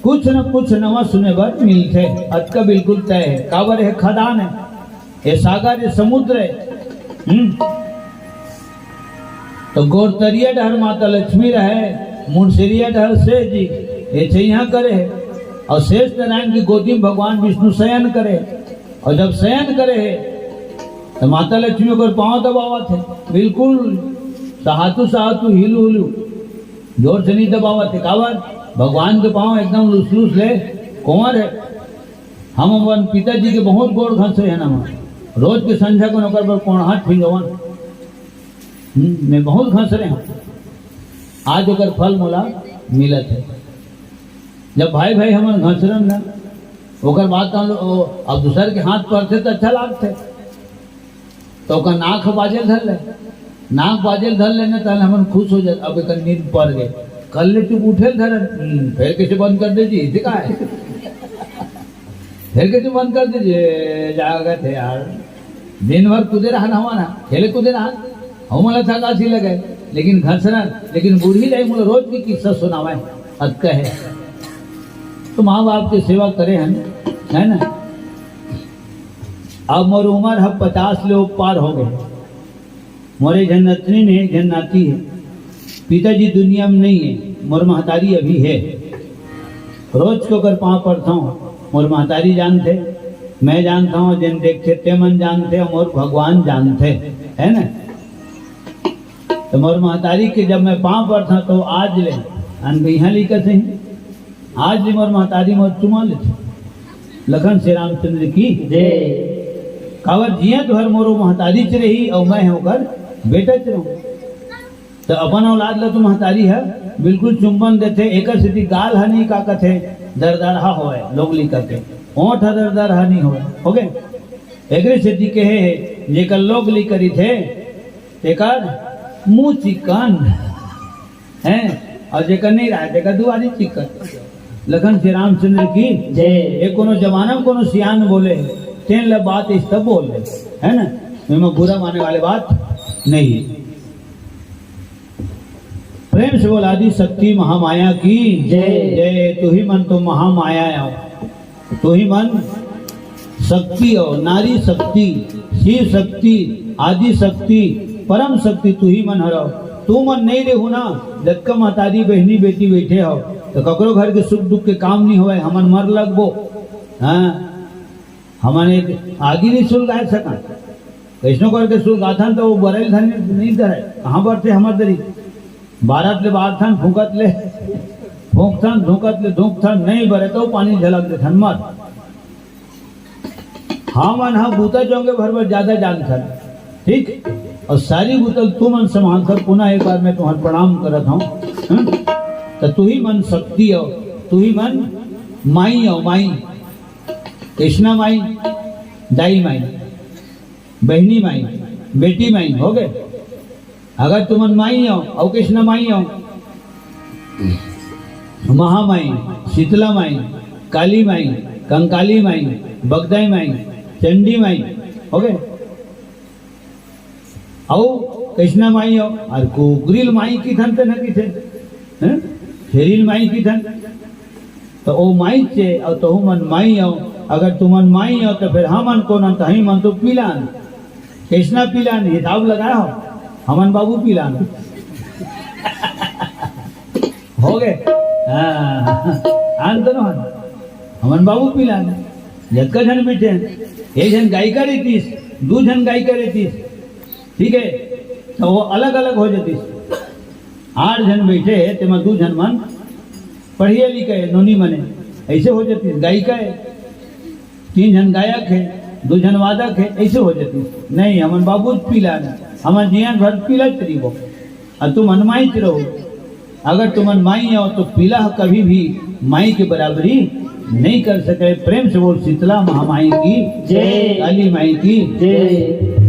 कुछ न कुछ नवा सुने बर मिलथे। अतका बिल्कुल तय है। काबर है? खदान है, ये सागर, ये समुद्र है। हम्म। तो गोरतरिया डहर माता लक्ष्मी रहे, मुंडसेरिया डहर शेष जी, ये चैया करे है। और शेष नारायण की गोदी में भगवान विष्णु शयन करे। और जब शयन करे है, तो माता लक्ष्मी ओकर पाँव दबावत है, बिल्कुल सहातु सहातु, हिलू हिलू, जोर से नहीं दबावत है। काबर? भगवान के पाँव एकदम लुसलुस ले कोमर है। हम अपन पिताजी के बहुत गोड़ घसरे हन, हम रोज के संझा को ओकर बर कोड़हाथ फिंगवन। हम्म, मैं बहुत घसरे हूँ, आज ओकर फल मोला मिलत है। जब भाई भाई हमन घसरन ना, ओकर बाद तो हम लोग, ओ, अब दूसर के हाथ पड़थे तो अच्छा लागथे। तो ओकर नाक ह बाजेल धर ले, नाक बाजेल धर लेने, तहन हमन खुश हो जात, अब एकर नींद पड़ गए। कल ले चुप उठेल धरन, हम्म, फिर कैसे बंद कर दे जी, इसे का है? फिर कैसे बंद कर दे जी? जागत है यार, दिन भर कूदे रहन हवा ना, खेले कूदे रहन, हमला थकासी लगे, लेकिन घसरन, लेकिन बूढ़ी दाई मोला रोज की किस्सा सुनावे, अतका है। तो माँ बाप के सेवा करे हन, है ना? अब मोर उम्र ह पचास ले ऊपर हो गए। मोर एक झन नतनी ने, एक झन नाती है। पिताजी दुनिया में नहीं है, मोर महतारी अभी है। रोज के ओकर पाँव पड़थौं, मोर महतारी जानथे, मैं जानथौं, जेन देखथे ते मन जानथे, मोर भगवान जानथे, है ना? तो मोर महतारी के जब मैं पाँव पड़थौं तो आज ले अनगइहा लिखत है। आज ले मोर महतारी मोर चुमा लेथे। लखन श्री रामचंद्र की जय। काबर जियत भर मोरो महतारी च रही और मैं ओकर बेटा च रहूं। तो अपन औलाद ला तो महतारी है बिल्कुल चुंबन देथे, एकर सेती गाल ह नहीं का कथे, दरदरहा होए, लोग ली करके ओठ ह दरदरहा नहीं होए, हो गए। एकरे सेती कहे है, जेकर लोग ली करी थे, तेकर मुंह चिकन। हैं? और जेकर नहीं रहा, तेकर दुआरी चिकन। लखन श्री रामचंद्र की जय। ये कोनो जमाना में कोनो सियान बोले, तेन ल बात इस तब बोल ले, है ना? एमा बुरा माने वाले बात नहीं। प्रेम से बोल, आदि शक्ति महामाया की जय। जय। तू ही मन तो महामाया है। तू ही मन शक्ति हो, नारी शक्ति, शिव शक्ति, आदि शक्ति, परम शक्ति तू ही मन हरव। तू मन नहीं रहू ना, जतका महतारी, बहनी, बेटी बैठे हो, तो ककरो घर के सुख दुख के काम नहीं होए, हमन मर लगबो। हाँ, हमन एक आगी नहीं सुलगाए सकन। कैसनो करके सुलगाथन तो वो बरेल धन नहीं धरे, कहाँ बरते हमर दरी? बारत ले बारथन, फूंकत ले फूंकथन, धूंकत ले धूंकथन, नहीं बरे तो पानी झलक देथन, मर। हमन ह बूता जोंगे भर बर ज्यादा जानथन, ठीक? और सारी बूता ल तू मन संभालथन। पुनः एक बार मैं तुम्हार प्रणाम करत हूँ। हम्म? तो तू ही मन शक्ति हो, तू ही मन माई हो, माई, कृष्णा माई, दाई माई, बहनी माई, बेटी माई, हो गए। अगर तुमन माई हो, अउ कृष्णा माई हो, महामाई, शीतला माई, काली माई, कंकाली माई, बगदाई माई, चंडी माई, हो गए। अउ कृष्णा माई हो, और कुकरी ल माई किथन ते न किथे, हैं? छेरी ल माई किथन। तो ओ माई चे, और तहु मन माई हो। अगर तुमन माई हो, तो फिर हमन कोन हन? तही मन तो पिलान। कृष्णा पिलान, हिसाब लगाए हो, हमन बाबू पिलान। हो गए। हाँ, आन तो न हन। हमन बाबू पिलान। जतका झन बैठे हन, एक झन गायिका रहतीस, दू झन गायिका रहतीस, ठीक है, तो वो अलग-अलग हो जातीस। आठ झन बैठे हे, तेमा दू झन मन पढ़िया लिखे, नोनी मने, ऐसे हो जातीस। गायिका है, तीन झन गायक है, दू झन वादक है, ऐसे हो जातीस। नहीं, हमन बाबू पिलान, हमन जियन भर पिलात रहिबो, अउ तुमन माईच रहो। अगर तुमन माई हो, तो पिला कभी भी माई के बराबरी नहीं कर सके। प्रेम से बोल, शीतला महामाई की जय। काली माई की जय।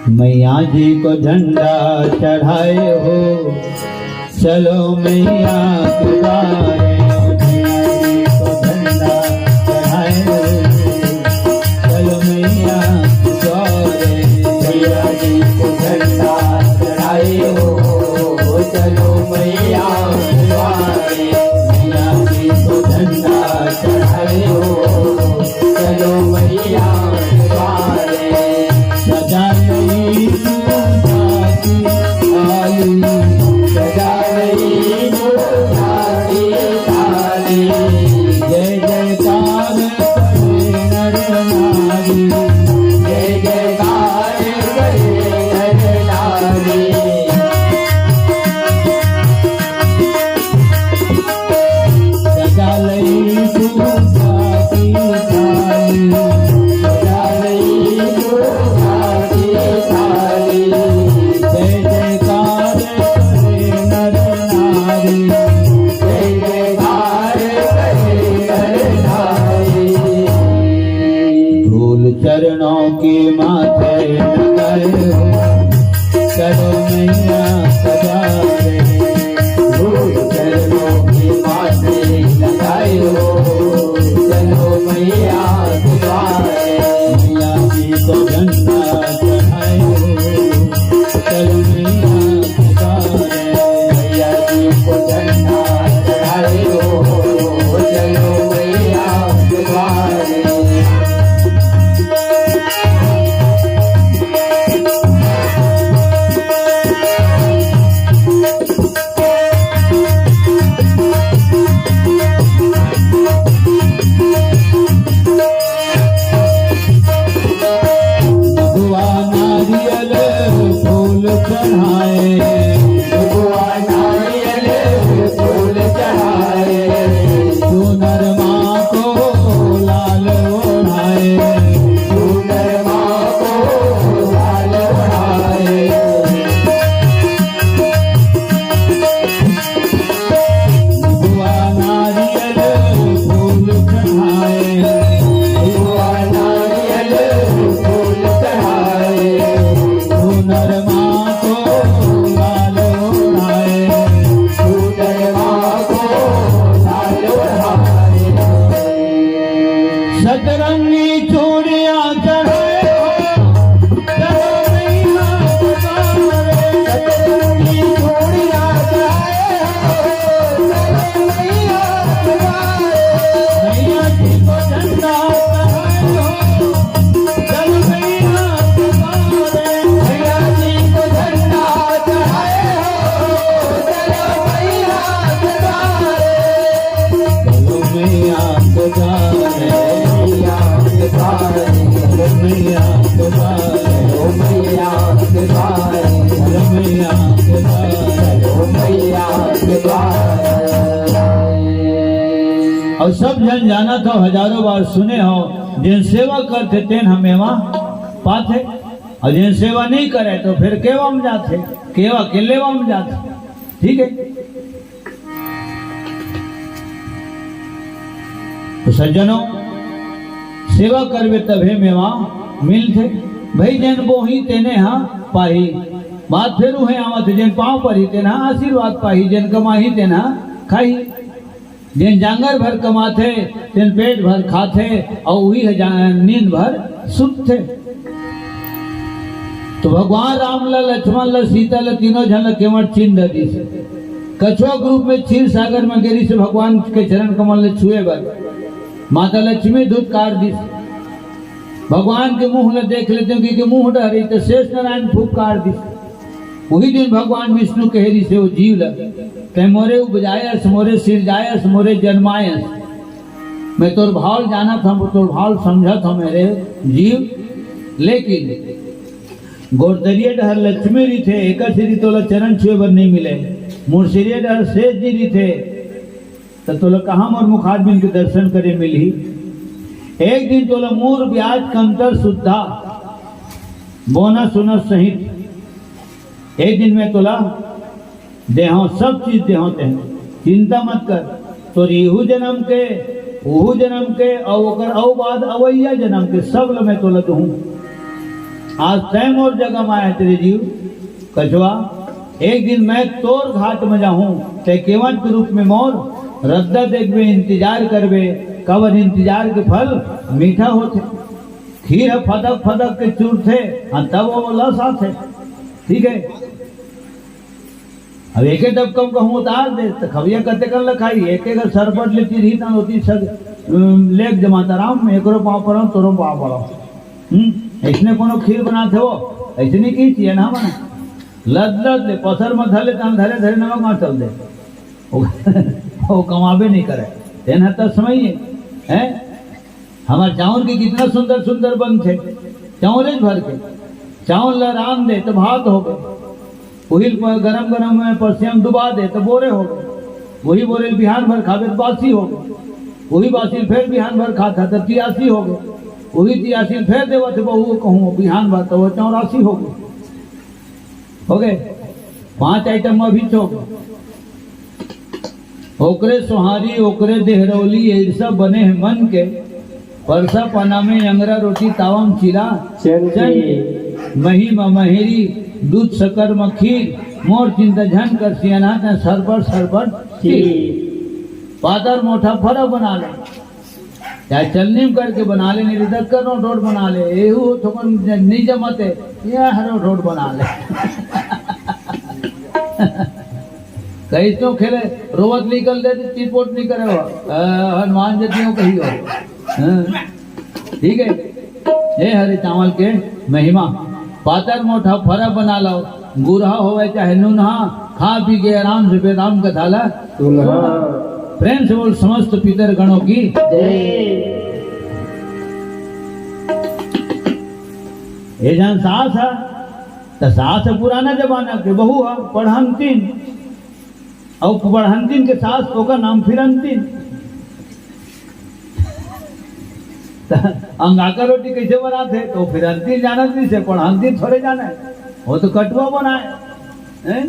मैया जी को झंडा चढ़ाए हो, चलो मैया के द्वारे। मैया जी को झंडा चढ़ाए हो, चलो मैया के द्वारे। मैया जी को झंडा चढ़ाए हो, चलो मैया के द्वारे। मैया जी को झंडा चढ़ाए हो, चलो मैया के द्वारे। सजा रही दुर्गा की काली, सजा रही दुर्गा की काली। जय जयकार करे नर नारी, जय जयकार करे नर नारी। सजा लई दुर्गा की थाली, सजा लई दुर्गा की थाली। जय जयकार करे नर नारी, जय जयकार करे नर नारी। धूल चरणों के माथे लगाए हो, चलो मैया सजा रहे। धूल चरणों के माथे लगाए हो, चलो मैया सजा रहे। मैया जी को झंडा चढ़ाए हो, चलो मैया सजा रहे। मैया जी को झंडा चढ़ाए हो, चलो मैया सजा रहे। दुआ नारियल फूल चढ़ाए, दुआ नारियल फूल चढ़ाए। सुनर माँ को लाल ओढ़ाए, सुनर माँ को लाल ओढ़ाए। दुआ नारियल फूल चढ़ाए, दुआ नारियल फूल चढ़ाए। सुनर माँ को लाल ओढ़ाए, सुनर माँ को लाल ओढ़ाए। सतरंगी चूड़ियाँ चढ़ाए हो, चलो मैया के द्वारे। सतरंगी चूड़ियाँ चढ़ाए हो, चलो मैया के द्वारे। मैया जी को झंडा चढ़ाए हो, चलो मैया के द्वारे। मैया जी को झंडा चढ़ाए हो, चलो मैया के द्वारे। चलो मैया के द्वारे, मैया के द्वारे, चलो मैया के द्वारे, चलो मैया के द्वारे, चलो मैया के द्वारे, चलो मैया के द्वारे। अउ सब झन जानत हव, हजारों बार सुने हव, जेन सेवा करथे तेन ह मेवा पाथे, अउ जेन सेवा नइ करय त फेर केवा म जाथे, केवा के लेवा म जाथे। ठीक हे। त सज्जनों, सेवा करबे तभे मेवा मिलथे। भई जेन बोही तेने ह पाही। बात फेर उहें आवत हे, जेन पाँव परही तेन ह आशीर्वाद पाही, जेन कमाही तेन ह खाही। जेन जांगर भर कमाथे, तेन पेट भर खाथे, अउ उही ह जा-, नींद भर सुतथे। तो भगवान राम ला, लक्ष्मण ला, सीता ला, तीनों झन ला केवट चिन्ह दिस। कछुआ के रूप में क्षीर सागर में गे रिहिस भगवान के चरण कमल ला छुए बर। माता लक्ष्मी धुतकार दिस। भगवान के मुंह ला देख लेतेंव, कहिके मुंह डहरे त शेष नारायण फुफकार दिस। उही दिन भगवान विष्णु कहे रिहिसे ओ जीव ला, "तैं मोरे उपजायस, मोरे सिरजायस, मोरे जन्मायस। मैं तोर भाव ल जानत हंव, तोर भाव ल समझत हंव मेरे जीव, लेकिन गोरतरिया डहर लक्ष्मी रिथे, एकर सेती तोला चरण छुए बर नइ मिले। मोर सिरिया डहर शेष जी रिथे, त तोला कहाँ मोर मुखारबिंद के दर्शन करे मिलही? एक दिन तोला मूर ब्याज कंतर सुद्धा, बोनस उनस सहित एक दिन में तोला देहंव, सब चीज देहंव तें, चिंता मत कर। तोर इहू जनम के, उहू जनम के, अउ ओकर अउ बाद अवइया जनम के, सब ल मैं तोला दूहूं।" आज तैं मोर जगह में आए तेरे जीव कछुआ, एक दिन मैं तोर घाट में जाहूं, तैं केवट के रूप में मोर रद्दा देखबे, इंतजार करबे, काबर इंतजार के फल मीठा होथे। खीर ह फदक फदक के चूरथे, हाँ, तब वो लस आथे। ठीक है, अब एके डबकम कहूँ उतार दे, त खवैया कते कन ल खाही, एक एक सरपट ले चिरही तन होती सग, अम, लेक जमाता राम, एकरो पाँव पड़ो, तोरो पाँव पड़ो। हम्म, इसने कोनो खीर बनाथे हो, ऐसे नहीं की चाहिए ना बना। लद लद ले, पसर में धर ले, तन धरे धरे नमक मार चल दे। वो, वो कमाबे नहीं करे। तेन ह तस्मय है, हैं? हमर चाउर के कितना सुंदर सुंदर बनथे, चाउरे भर के। चाउर ल रांध दे त भात हो गए, उही ल प-, गरम गरम में पसिया में डुबा दे त बोरे हो गए, वही बोरे ल बिहान भर खाबे त बासी हो गए, वही बासी ल फेर बिहान भर खाता त तियासी हो गए, वही तियासी ल फेर देवत बहू कहूँ बिहान भर त वो चौरासी हो गए, हो गए। पांच आइटम अभी चौक। ओकरे सोहारी, ओकरे देहरौली, ईर्षा बने हे मन के। परसा पाना में अंगरा रोटी, तावम चीला चंद चंद। मही म महेरी, दूध शक्कर म खीर, मोर चिंता झन कर सियना, तैं सरपट सरपट चीर। चीर। पातर मोटा फरा बना ले, चाहे चलनी में करके बना ले, नहीं तो दतकर नोट वोट बना ले, एहू थोकन नहीं जमते, ये हर नोट वोट बना ले। कहीं तो खेले, रोवत निकल दे, तो चिटपोट नहीं करे हो। अ, हनुमान जतियों कही हो। हाँ। ठीक है, हे हरे चावल के महिमा, पातर मोटा फरा बना लो, गुरहा होवे चाहे नुनहा, खा पी के आराम से बेराम कथा ला सुनहा। प्रेम से बोल समस्त पितर गणों की जय। ये जन सास है, त सास ह पुराना जमाना के, बहू ह पढ़ंतिन, अउ पढ़ंतिन के सास, ओकर नाम फिरंतिन। त अंगाकर रोटी कैसे बनाथे? तो फिरंतिन जानत नहीं से, पढ़ंतिन थोड़े जाने। वो तो कटुआ बनाए, हैं?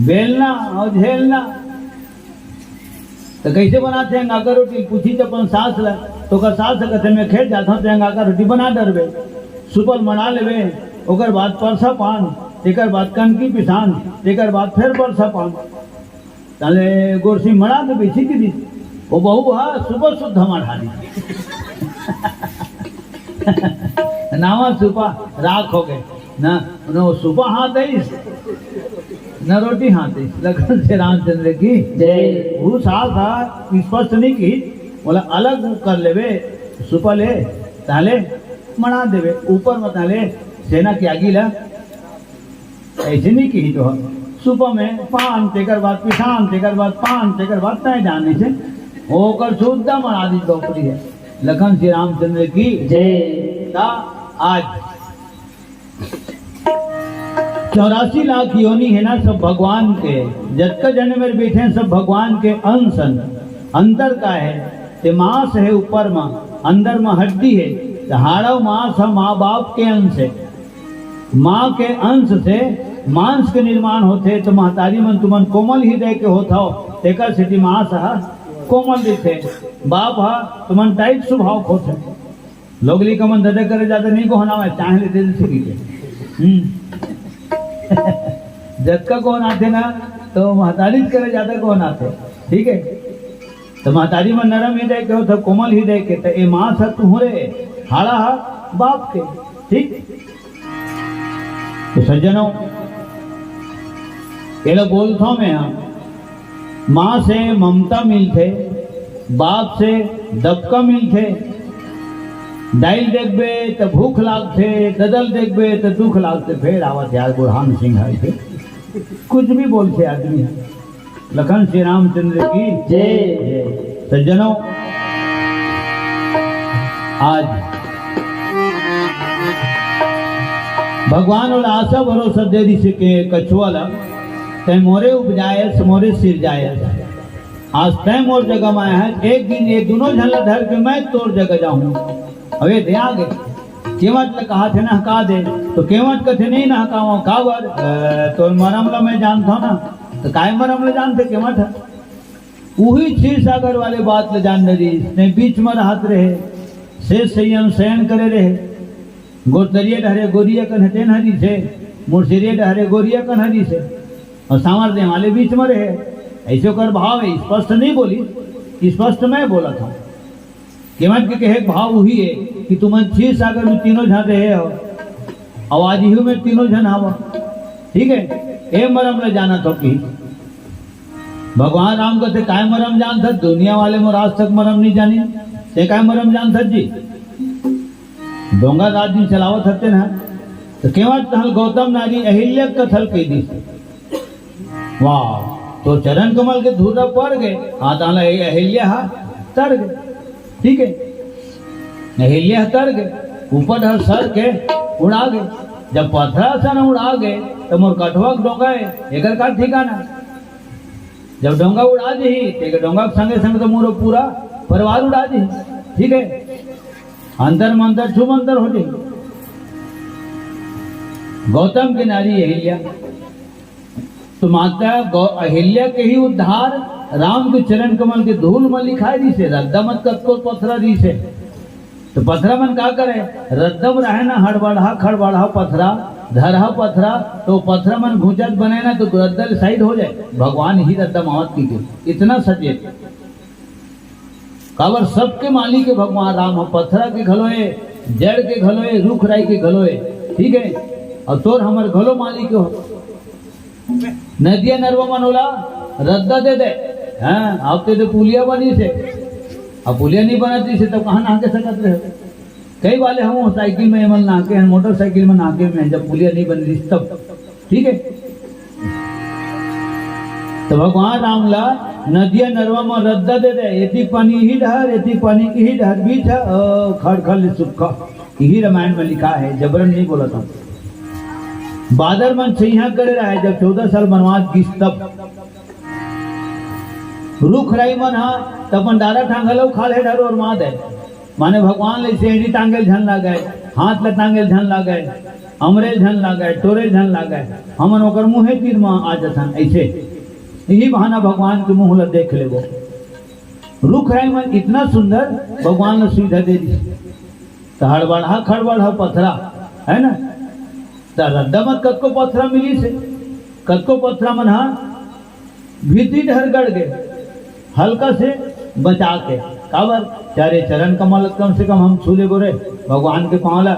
बेलना अउ झेलना। त कइसे बनाथे अंगाकर रोटी? पूछी त अपन सास ल, त ओकर सास ह कथे, "मैं खेत जाथंव, त अंगाकर रोटी बना डरबे, सुपल मना लेबे, ओकर बाद परसा पान, तेकर बाद कनकी पिसान, तेकर बाद फेर परसा पान।" ताले गोरसी मना देबे, छिकी दी। वो बहू ह सुपा सुद्ध मना दी। नावा सुपा राख हो गए। न, न वो सुपा हाथ आइस, न रोटी हाथ आइस। लखन से रामचंद्र की जय। वो सास हा स्पष्ट नहीं की, बोला, "अलग कर लेबे, सुपा ले, ताले मना देबे, ऊपर में ताले सेना के आगी ला।" ऐसे नहीं की तो सुपा में पान, तेकर बाद पिसान, तेकर बाद पान, तेकर बाद तय जाने से ओकर सुद्धा मना दी डोकरी है। लखन श्री रामचंद्र की जय। ता आज चौरासी लाख योनि हे ना सब भगवान के, जतका जने मेर बैठे हैं सब भगवान के अंश अन। अंतर का है? ते मांस हे ऊपर मा, अंदर मा हड्डी हे, ते हाड़ अउ मांस ह माँ बाप के अंश हे। माँ के अंश से मांस के निर्माण होथे, तो महतारी मन तुमन कोमल हृदय के होथव, तेकर सेती मांस ह कोमल दिखथे, बाप ह तुमन टाइट स्वभाव के होथे। लोग लइका मन ददा करे जादा नहीं कोहनावय, चाहे ले दे दे ठीक है। हम्म। जतका कोहनाथे ना, तो महतारी करे जादा कोहनाथे। ठीक है, तो महतारी मन नरम हृदय के होथे, कोमल हृदय के, तो ए मांस ह तुहरे, हाड़ा ह बाप के। ठीक, तो सज्जनों, एला बोलथों मैं, हाँ, माँ से ममता मिलथे, बाप से दबका मिलथे। दाई ल देखबे त भूख लागथे, ददा ल देखबे त दुख लागथे। फेर आवत यार बुरहान सिंह ह के कुछ भी बोलथे आदमी ह। लखन श्री रामचंद्र की जय। सज्जनों, आज भगवान ओला आशा भरोसा दे दिस के कछुआ ला, तैं मोरे उपजायस, मोरे सिरजायस। आज तैं मोर जगह में आए हस, एक दिन ये दुनों झन ला धर के मैं तोर जगह जाहूं। अबे दे आगे, केवट ला कहाथे नहका दे, तो केवट कथे नहीं नहकावं, काबर? अ, तोर मरम ला मैं जानथों ना, तो काय मरम ला जानथे केवट ह? उही क्षीर सागर वाले बात ल जान डरिस, तैं बीच म रहत रहे, शेष शय्या म शयन करे रहे। गोरतरिया डहरे गोरिया कन हे तेन हरी से, मुरसेरिया डहरे गोरिया कन हरी से, और सांवर देवाले बीच में रहे। ऐसे ओकर भाव है, स्पष्ट नहीं बोली, स्पष्ट मैं बोला था। केवट के कहे के भाव वही है कि तुमन क्षीर सागर में तीनों झन रहे हो, और आज इहू में तीनों झन हव। ठीक है, ए मरम ले जाना तो की भगवान राम कहते, "काय मरम जानत हस? दुनिया वाले मोर आज तक मरम नहीं जानी, ते काय मरम जानत हस जी?" डोंगा राज दिन चलावत हते ना, तो केवट तहल गौतम नारी अहिल्या कथल कह दी। वाह, तो चरण कमल के धूरा पड़ गए, हाँ, तहल अहिल्या हा तर गए। ठीक है, अहिल्या हा तर गए, ऊपर हर सर के उड़ा गए। जब पथरा सन उड़ा गए, तो मोर कठवा के डोंगा है, एकर का ठिकाना? जब डोंगा उड़ा दी, तो एक डोंगा के संगे संग तो मोर पूरा परिवार उड़ा दी। ठीक है, अंतर मंतर छू मंतर हो जाई। गौतम के नारी अहिल्या, तो माता गौ-, अहिल्या के ही उद्धार राम के चरण कमल के धूल में लिखाए रहिसे, रद्दा मत कतको पथरा रहिसे। तो पथरा मन का करे, रद्दा म रहे ना, हड़बड़हा खड़बड़हा पथरा, धरहा पथरा, तो पथरा मन घुंचत बने ना, तो रद्दा ले साइड हो जाए, भगवान ही रद्दा मावत की के, इतना सचेत। काबर सबके मालिक है भगवान राम ह, पथरा के घलो हे, जड़ के घलो हे, रुख राई के घलो हे, ठीक है, और तोर हमर घलो मालिक हो। नदिया नरवा मन ओला रद्दा दे दे, हाँ, अब ते तो पुलिया बनिसे, अब पुलिया नहीं बनत रहिसे, तब कहाँ नहा के सकत रहे? कई वाले हम साइकिल में एमन नहा के हैं, मोटरसाइकिल में नहा के में, जब पुलिया नहीं बन रही तब, ठीक है। तो भगवान राम ला नदिया नरवा में रद्दा दे दे, एतिक पानी इही डहर, एतिक पानी इही डहर, बीच है, अ, खड़ खड़ ले सुक्खा, इही रामायण में लिखा है, जबरन नहीं बोला था। बादर मन सैहा करे रहे, जब चौदह साल बनवास गिस तब रुख राई मन हा त अपन डारा ठांगा लो खाल हे डहर और माद है। माने भगवान ले सेहरी टांगेल झन लागय, हाथ ल टांगेल झन लागय, अमरेल झन लागय, टोरेल झन लागय। हमन ओकर मुंहे तीर म आ जथन। ऐसे इही बहाना भगवान के मुंह ल देख लेबो। रुख राई मन इतना सुंदर भगवान ल सुविधा दे दिस। त हड़बड़हा खड़बड़हा पथरा, है ना? त रद्दा मत कतको पथरा मिलिस हे, कतको पथरा मन हा भीतरी डहर गड़ गे, हल्का से बचा के। काबर? चारे चरण कमल कम से कम हम छू लेबो रे, भगवान के पांव ला,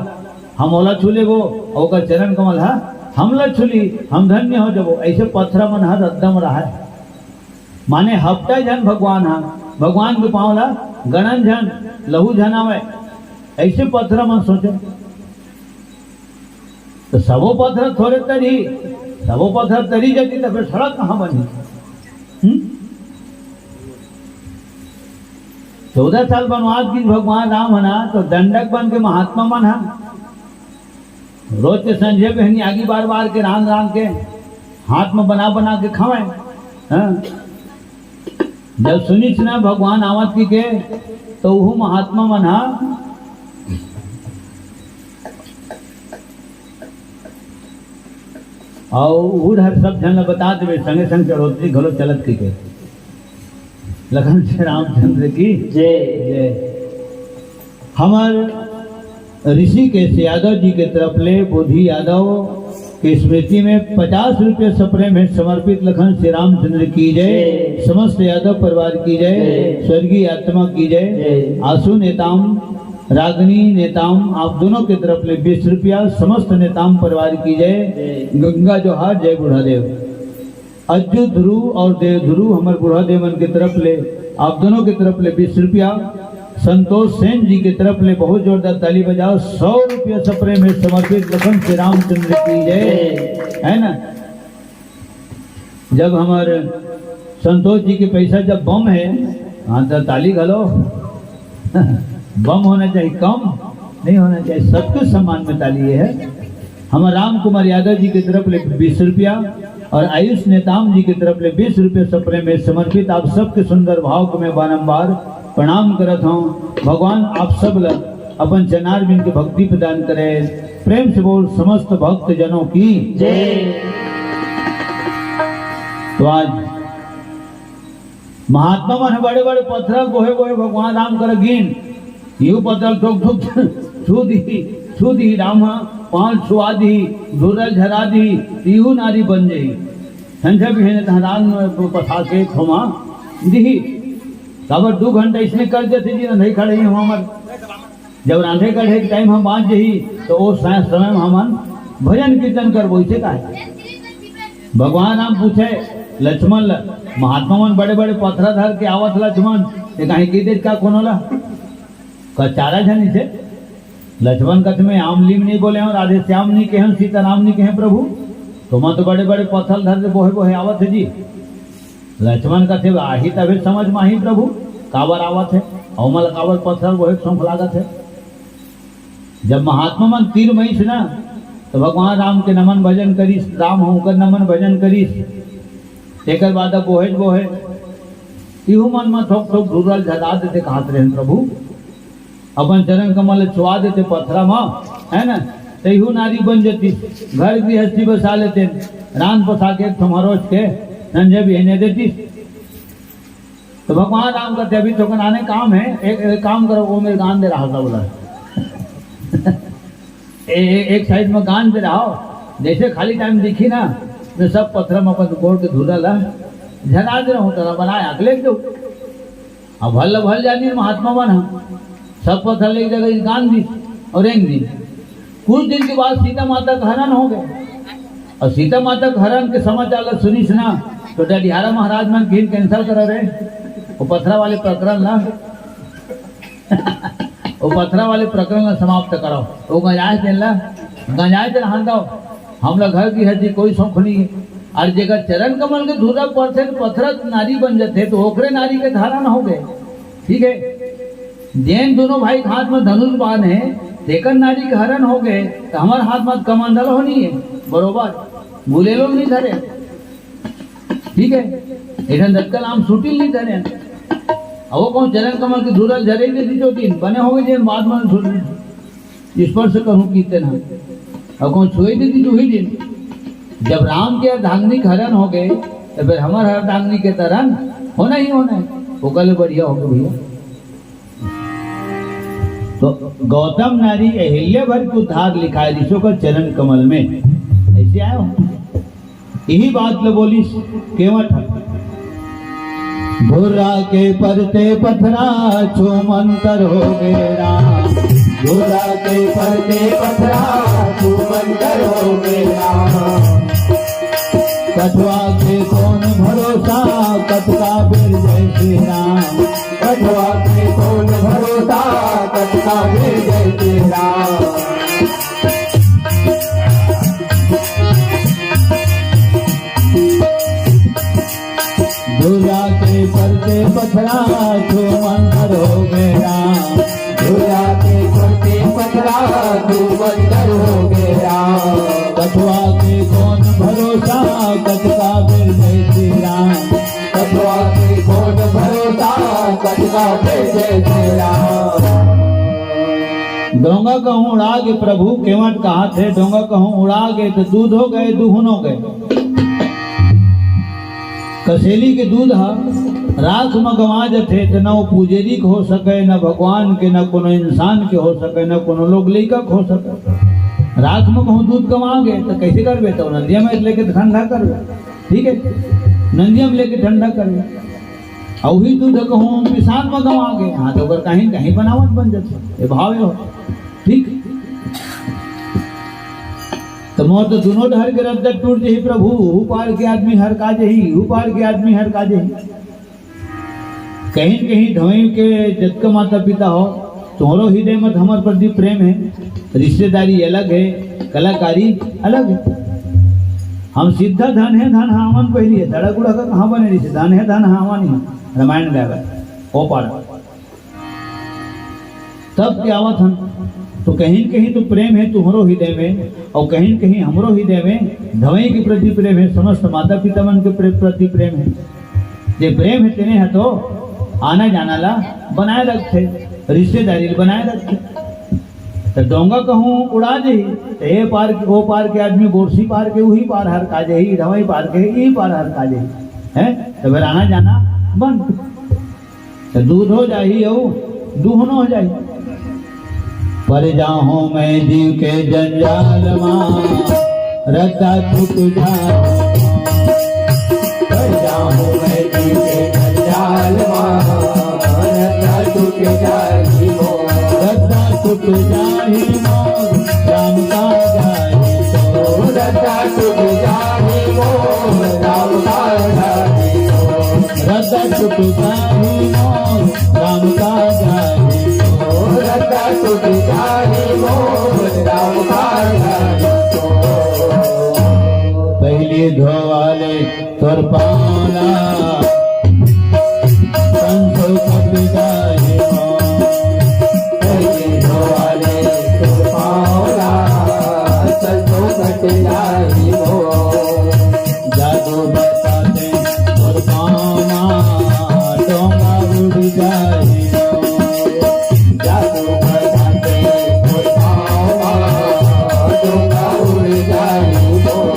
हम ओला छू लेबो, अउ ओकर चरण कमल हा हमला छू ली, हम धन्य हो जबो। ऐसे पथरा मन हा रद्दा म रहाय, माने हपटा झन भगवान हा, भगवान के पांव ला गड़न झन, लहू झन आवय, ऐसे पथरा मन सोचे। तो सबो पथरा थोरे तरही, सबो पथरा तरी जाती तो फिर सड़क कहाँ बनी? हम्म? चौदह साल बनवास गिस भगवान राम ह ना, तो दंडक बन के महात्मा मन हा रोज के संझे बहनी आगी बार बार के रांध रांध के हाथ में बना बना के खावे। हाँ? जब सुनिस ना भगवान आवत की के, तो उहू महात्मा मन हा अउ उहू डहर सब झन ल बता देबे, संगे संग चढ़ोतरी घलो चलत कहिके। लखन श्री रामचंद्र की जय। जय। हमर ऋषिकेश यादव जी के तरफ ले बोधी यादव के स्मृति में पचास रुपये सप्रेम भेंट समर्पित। लखन श्री रामचंद्र की जय, जय। समस्त यादव परिवार की जय, जय। स्वर्गीय आत्मा की जय। जय। आशु नेताम, रागनी नेताम, आप दोनों के तरफ ले बीस रुपया, समस्त नेताम परिवार की जय। जय। गंगा जोहार, जय बूढ़ा देव। अज्जू ध्रुव और देव ध्रुव, हमर बूढ़ा देव मन के तरफ ले, आप दोनों के तरफ ले बीस रुपया। संतोष सेन जी के तरफ ले बहुत जोरदार ताली बजाओ, सौ रुपया सप्रेम भेंट समर्पित। लखन श्री रामचंद्र की जय, है ना? जब हमर संतोष जी के पैसा जब बम है, हाँ, तो ताली घलो बम होना चाहिए, कम नहीं होना चाहिए, सबके सम्मान में ताली है। हमर राम कुमार यादव जी के तरफ ले बीस रुपया और आयुष नेताम जी के तरफ ले बीस रुपया सप्रेम भेंट समर्पित। आप सबके सुंदर भाव को मैं बारंबार प्रणाम करत हूँ। भगवान आप सब ल अपन चरणारविंद के भक्ति प्रदान करे। प्रेम से बोल समस्त भक्त जनों की जय। तो आज महात्मा मन बड़े बड़े पत्थर गोहे गोहे भगवान राम कर गिन, यू पत्थर ठोक ठोक छू दी, छू दिही राम ह, पाँव छुआ दिही, धुरल झरा दिही, तिहू नारी बन जही। संझा बिहने तहाँ रांध में पसा के खोमा दिही। काबर दू घंटा इसने कर देते जी, रंधई खड़े ही हमर। जब रांधे कढ़े के टाइम हम बाँच जही, तो ओ स-, समय में हमन भजन कीर्तन करबो, इसे का है? भगवान राम पूछे लक्ष्मण ल, महात्मा मन बड़े-बड़े पथरा धर के आवत लक्ष्मण, ते काहे की देत का कोनो ला? का चारा झन इसे? लक्ष्मण कथे, "मैं आम लीम नहीं बोले हूँ, राधे श्याम नहीं कहे हूँ, सीताराम नहीं कहे प्रभु, तुमन तो बड़े-बड़े पथल धर के बोहे-बोहे आवत है जी।" लक्ष्मण कथे, "आही तभे समझ में आही प्रभु, काबर आवत है, अउ ओमन ल काबर पथल बोहे के शौक लागत है।" जब महात्मा मन तीर मइस ना, तो भगवान राम के नमन भजन करिस, राम ह ओकर नमन भजन करिस। तेकर बाद अब बोहे बोहे, इहू मन म थोक थोक धुरल झरा देते, कहत रहेन, "प्रभु, अपन चरण कमल ल छुआ देते पथरा म, है ना, तइहू नारी बन जतिस, घर गृहस्थी बसा लेते, रांध पसा के एक ठो मरोच के संझा बिहने देतिस।" तो भगवान राम कहते, "अभी तो कन आने काम है, एक, एक काम करो, वो मेरे गांध दे रहा था," बोला। ए, ए, एक साइड में गांध दे रहा हो, जैसे खाली टाइम दिखी ना, मैं सब पथरा में अपन गोड़ के धुरल ला झरा दे रहूं, तो बनाए अगले दो। अब भल भल जानी महात्मा मन हम, सब पथरा ले एक जगह गांध दी और एक दिन, कुछ दिन के बाद सीता माता का हरण हो गए। और सीता माता के हरण के समाचार ला सुनिस ना, तो डडिहारा महाराज मन फिर कैंसिल करा रहे, वो पथरा वाले प्रकरण ला, वो पथरा वाले प्रकरण ला समाप्त कराओ, वो गंजाए तेन ला, गंजाए तेन हन दो, हमला घर गृहस्थी कोई शौक नहीं है। और जेकर चरण कमल के धुरा परथे तो पथरा नारी बन जाते, तो ओकरे नारी के धारण हो गए। ठीक है, जेन दोनों भाई के हाथ में धनुष बाण है, तेकर नारी के हरण हो गए, तो हमार हाथ में कमंडल हो नहीं है, बरोबर, गुलेलो नहीं धरे। ठीक है, एठन दतकल आम सूटी नहीं धरे। अब वो कहूँ चरण कमल के धुरल झरे दे दी जो दिन बने हो गए, जेन बाद में धुर-, स्पर्श करूँ कीर्तन हम। अब कहूँ छुए दे दी जो ही दिन। जब राम के अर्धांगिनी के हरण हो गए, तो फिर हमार अर्धांगिनी के तरन होना ही होना है। ओकर ले बढ़िया हो गए भैया। तो गौतम नारी अहिल्या भर के उद्धार लिखाए रिसो का चरण कमल में। ऐसे आयो। यही बात ल बोलिस केवट ह। धुर्रा के परते पथरा छू मंतर हो गे राम। धुर्रा के परते पथरा छू मंतर हो गे राम। कठवा के कौन भरोसा, कटका बेर जय श्री राम। कठवा के कौन भरोसा, कटका बेर जय श्री राम। धुर्रा के परते पथरा छू मंतर हो गे राम। धुर्रा के परते पथरा छू मंतर हो गे राम। कठवा के कौन भरोसा, कटका बेर जय श्री राम। कठवा के कौन भरोसा, कटका बेर जय श्री राम। डोंगा कहूँ उड़ा गे प्रभु, केवट कहत हे, डोंगा कहूँ उड़ा गे तो दूध हो गए, दुहनो गए। कसेली के दूध ह राख म गंवा जथे, त न वो पुजेरी के हो सके, न भगवान के, न कोनो इंसान के हो सके, न कोनो लोग लइका के हो सके। राख म कहूँ दूध गंवा गे, त कइसे करबे? त नंदिया में लेके ठंडा करबे, ठीक है, नंदिया में लेके ठंडा करबे। अउ ही दूध कहूँ पिसान म गंवा गे, हाँ, त ओकर कहीं, कहीं बनावट बन जथे, ये भाव हो, ठीक। त मोर तो दुनों डहर के रद्दा टूट जही प्रभु, हू पार के आदमी हर का जही, हू पार के आदमी हर का जही। कहीं न कहीं धवई के जतका माता पिता हो, तोहरो हृदय में हमर प्रति प्रेम है, रिश्तेदारी अलग है, कलाकारी अलग है। हम सीधा धन है, धन हावन पहली है, सड़ा गुड़ा का कहाँ बने रिश्ते, धन है, धन हावन ही, रामायण गावे, ओ पारा। तब के आवत हन, तो कहीं न कहीं तो प्रेम है तुम्हरो हृदय में, और कहीं न कहीं हमरो हृदय में धवई के प्रति प्रेम है, समस्त माता पिता मन के प्रे-, प्रति प्रेम है। जे प्रेम है, तेने है तो आना जाना ला बनाए रखथे, रिश्तेदारी ला बनाए रखथे। तो डोंगा कहूँ उड़ा जही, तो ए पार के, ओ पार के आदमी बोरसी पार के, उही पार हर का जही, धवई पार के, ई पार हर का जही, हैं? तो फिर आना जाना बंद। तो दूध हो जाही अउ दुहनो हो जाही। पर जाहूं मैं जीव के जंजाल मा, रद्दा छूट जाहूं। पर जाहूं मैं जीव के जंजाल मा, रद्दा छूट जाही मोर। रद्दा छूट जाही मोर, राम का जाही तो। रद्दा छूट जाही मोर, राम का जाही तो। रद्दा छूट जाही मोर, राम का जाही तो। रद्दा छूट जाही मोर, राम का जाही तो। पहिली धोवाले तोर पाँव ला, संसो कट जाही मोर। पहिली धोवाले तोर पाँव ला, संसो कट जाही मोर। जादू बरसाते मोर पाँव मा, डोंगा उड़ जाही मोर। जादू बरसाते मोर पाँव मा, डोंगा उड़ जाही मोर।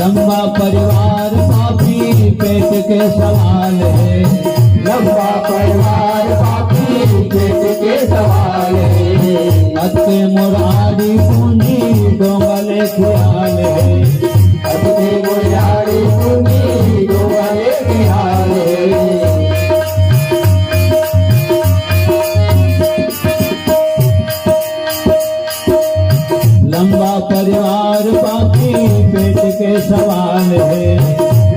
लंबा परिवार पापी पेट के सवाल हे। लंबा परिवार पापी पेट के सवाल हे। अतके मोर आड़ी पूंजी डोंगा ले खियाल हे। अतके मोर आड़ी पूंजी डोंगा ले खियाल हे। लंबा परिवार पापी पेट के सवाल हे।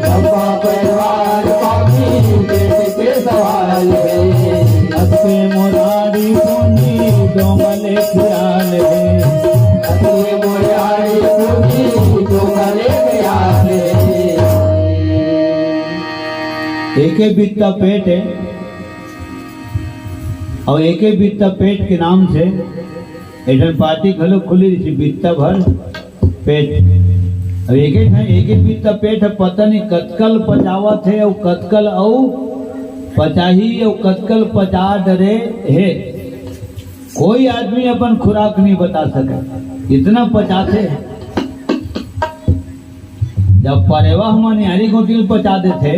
लंबा परिवार पापी पेट के सवाल हे। अतके मोर आड़ी पूंजी डोंगा ले खियाल हे। अतके मोर आड़ी पूंजी डोंगा ले खियाल हे। एके बित्ता पेट हे, अउ एके बित्ता पेट के नाम से एक ठन पाती घलो खुली रहिथे, बित्ता भर पेट। अब एक एक ठन, एक एक बित्ता पेट ह, पता नहीं कतकल पचावत हे अउ कतकल अउ पचाही अउ कतकल पचा डरे हे। कोई आदमी अपन खुराक नहीं बता सके, इतना पचाथे। जब परेवा ह मनियारी गोटी ल पचा देथे,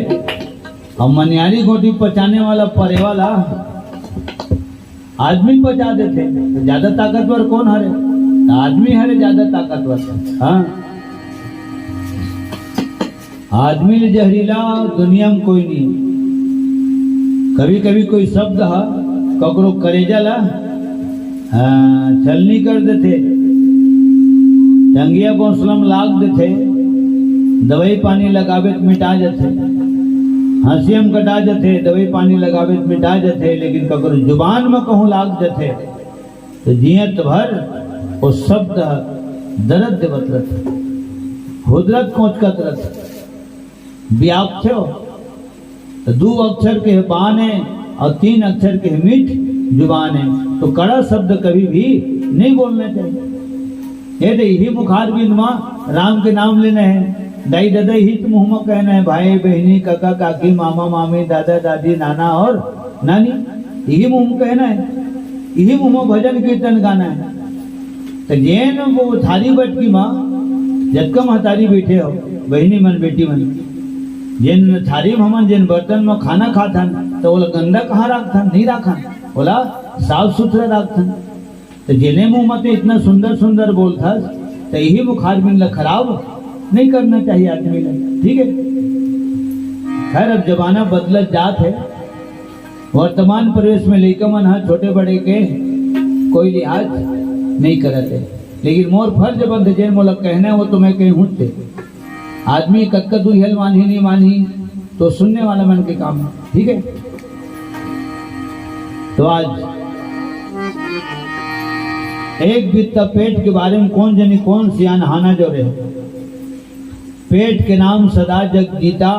अब मनियारी गोटी पचाने वाला परेवा ला आदमी पचा देथे, त ज्यादा ताकतवर कोन हरे? त आदमी हरे ज्यादा ताकतवर। हाँ, आदमी ले जहरीला दुनिया में कोई नहीं। कभी-कभी कोई शब्द ह ककरो करेजा ला, हाँ, छलनी कर देथे, टंगिया बौंसला में लाग देथे, दवाई पानी लगावे त मिटा जथे, हंसिया में कटा जथे, दवाई पानी लगावे त मिटा जथे, लेकिन ककरो जुबान में कहूं लाग जथे, त जियत भर वो शब्द ह दरद देवत रथे, हुदरत कोचकत रथे। बियापथेव, त दू अक्षर के बान हे अउ तीन अक्षर के मीठ जुबान हे, तो कड़ा शब्द कभी भी नहीं बोलना चाहिए। ये दे इही मुखारबिंद मा राम के नाम लेना हे, दाई ददा इही तो मुंह मा कहना हे, भाई बहिनी, काका काकी, मामा मामी, दादा दादी, नाना अउ नानी, इही मुंह मा कहना हे, इही मुंह मा भजन कीर्तन गाना हे। त जेन वो थारी बटकी मा जतका महतारी बइठे हो, बहिनी मन, बेटी मन, जेन थारी म हमन जेन बर्तन म खाना खाथन, त ओला गंदा कहाँ राखथन? नहीं राखन, ओला साफ सुथरा राखथन। त जेने मुंह म ते इतना सुंदर सुंदर बोलथस, त इही मुखारबिंद ल खराब नहीं करना चाहिए आदमी ल, ठीक है? खैर, अब जमाना बदलत जात है, वर्तमान परिवेश में लइका मन ह छोटे बड़े के कोई लिहाज नहीं करत हे, लेकिन मोर फर्ज बनथे, जेन मोला कहना हे वो तो मैं कहूँच हे। आदमी कतका दुरिहा ल मानही नहीं मानही तो सुनने वाला मन के काम हे, ठीक है? तो आज एक बित्ता पेट के बारे में कौन जनी कौन सियान हाना जो रहे। पेट के नाम सदा जग जीता,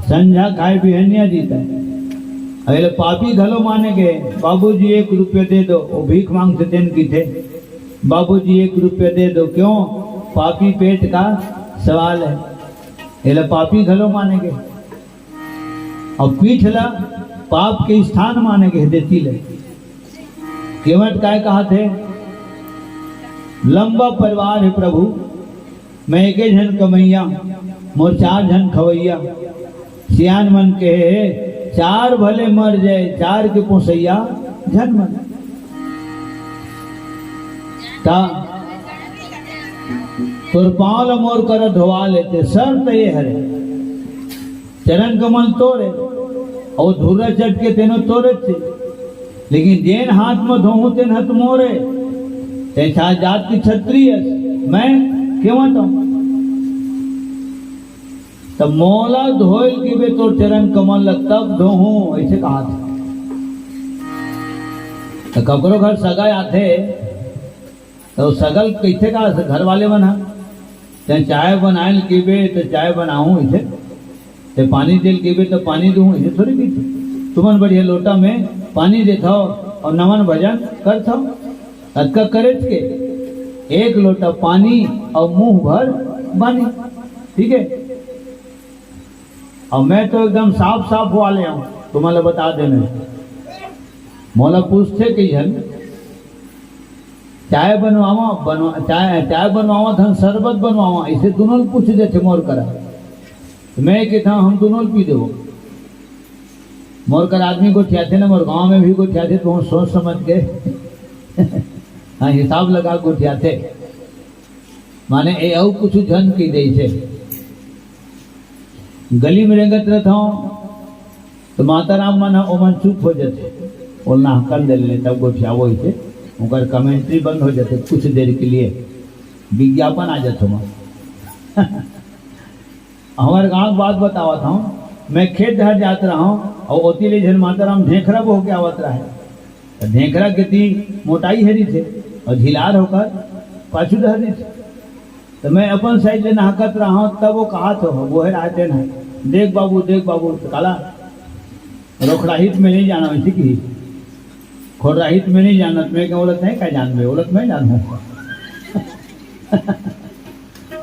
संझा खाए बिहनिया जीता। अरे पापी घलो माने के, बाबूजी एक रुपया दे दो, वो भीख मांगथे तेन किथे, बाबूजी एक रुपया दे दो, क्यों? पापी पेट का सवाल है। एला पापी घलो माने के। अउ पीठ ला पाप के स्थान माने गे हे, देती ले। केवट काय कहाथे? लंबा परिवार हे प्रभु, मैं एके झन कमइया, मोर चार झन खवइया। सियान मन कहे हे, चार भले मर जाए, चार के पोसइया झन मर। ता तोर पाँव ल मोर करा धोवा लेते, शर्त ये हरे, चरण कमल तोरे, अउ धुर्रा चटके तेनो तोरे थे। लेकिन जेन हाथ म धोहूं तेन हाथ मोरे। तैं छा जात के क्षत्रिय, मैं केवट हूं। त मोला धोयल के बे तोर चरण कमल ल तब धोहूं, ऐसे कहा था। त ककरो घर सगा आथे, त सगा ल कहिथे का घर वाले मन ह, तैं चाय बनायल के बे त चाय बनाहूं ऐसे, तैं पानी देल के बे त पानी दूहूं, ऐसे थोड़ी कहिथे। तुमन बढ़िया लोटा में पानी देथव अउ नमन भजन करथव। अतका करेच के एक लोटा पानी अउ मुंह भर बानी, ठीक है? अउ मैं तो एकदम साफ साफ वाले हूं, तुम्हां ल बता देने। मोला पूछथे कि झन चाय बनवावा, बनवा-, चाय, चाय बनवावा धन शरबत बनवावा, ऐसे दुनों ल पूछ देथे मोर करा। त मैं कहता हूं, हम दुनों ल पी देबो। मोर कर आदमी गोठियाथे ना, मोर गांव में भी गोठियाथे, तो हम सोच समझ के हाँ, हिसाब लगा गोठियाथे। माने ए अउ कुछ झन की जैसे गली में रेंगत रहत हूं, तो माता राम मन ह ओमन चुप हो जाथे, ओला हकल दे ले, तब गोठियावो इसे, ओकर कमेंट्री बंद हो जाथे कुछ देर के लिए, विज्ञापन आ जाथे ओमा। हमारे गांव की बात बतावत हूं, मैं खेत डहर जात रहा हूं अउ ओती ले झन माता राम ढेंखरा बोह के आवत रहे। त ढेंखरा के ती मोटाई हरी थे अउ झिलार होकर पाछू डहर थे। त मैं अपन साइड ले नहकत रहा हूं, तब वो कहा तो वो है रहते ना, "देख बाबू, देख बाबू।" त काला रोखड़ाहित में नहीं जाना, वैसे की खोड़राहित में नहीं जाना। त मैं क्या बोलत नहीं, क्या जानबे? बोलत मैं जानू।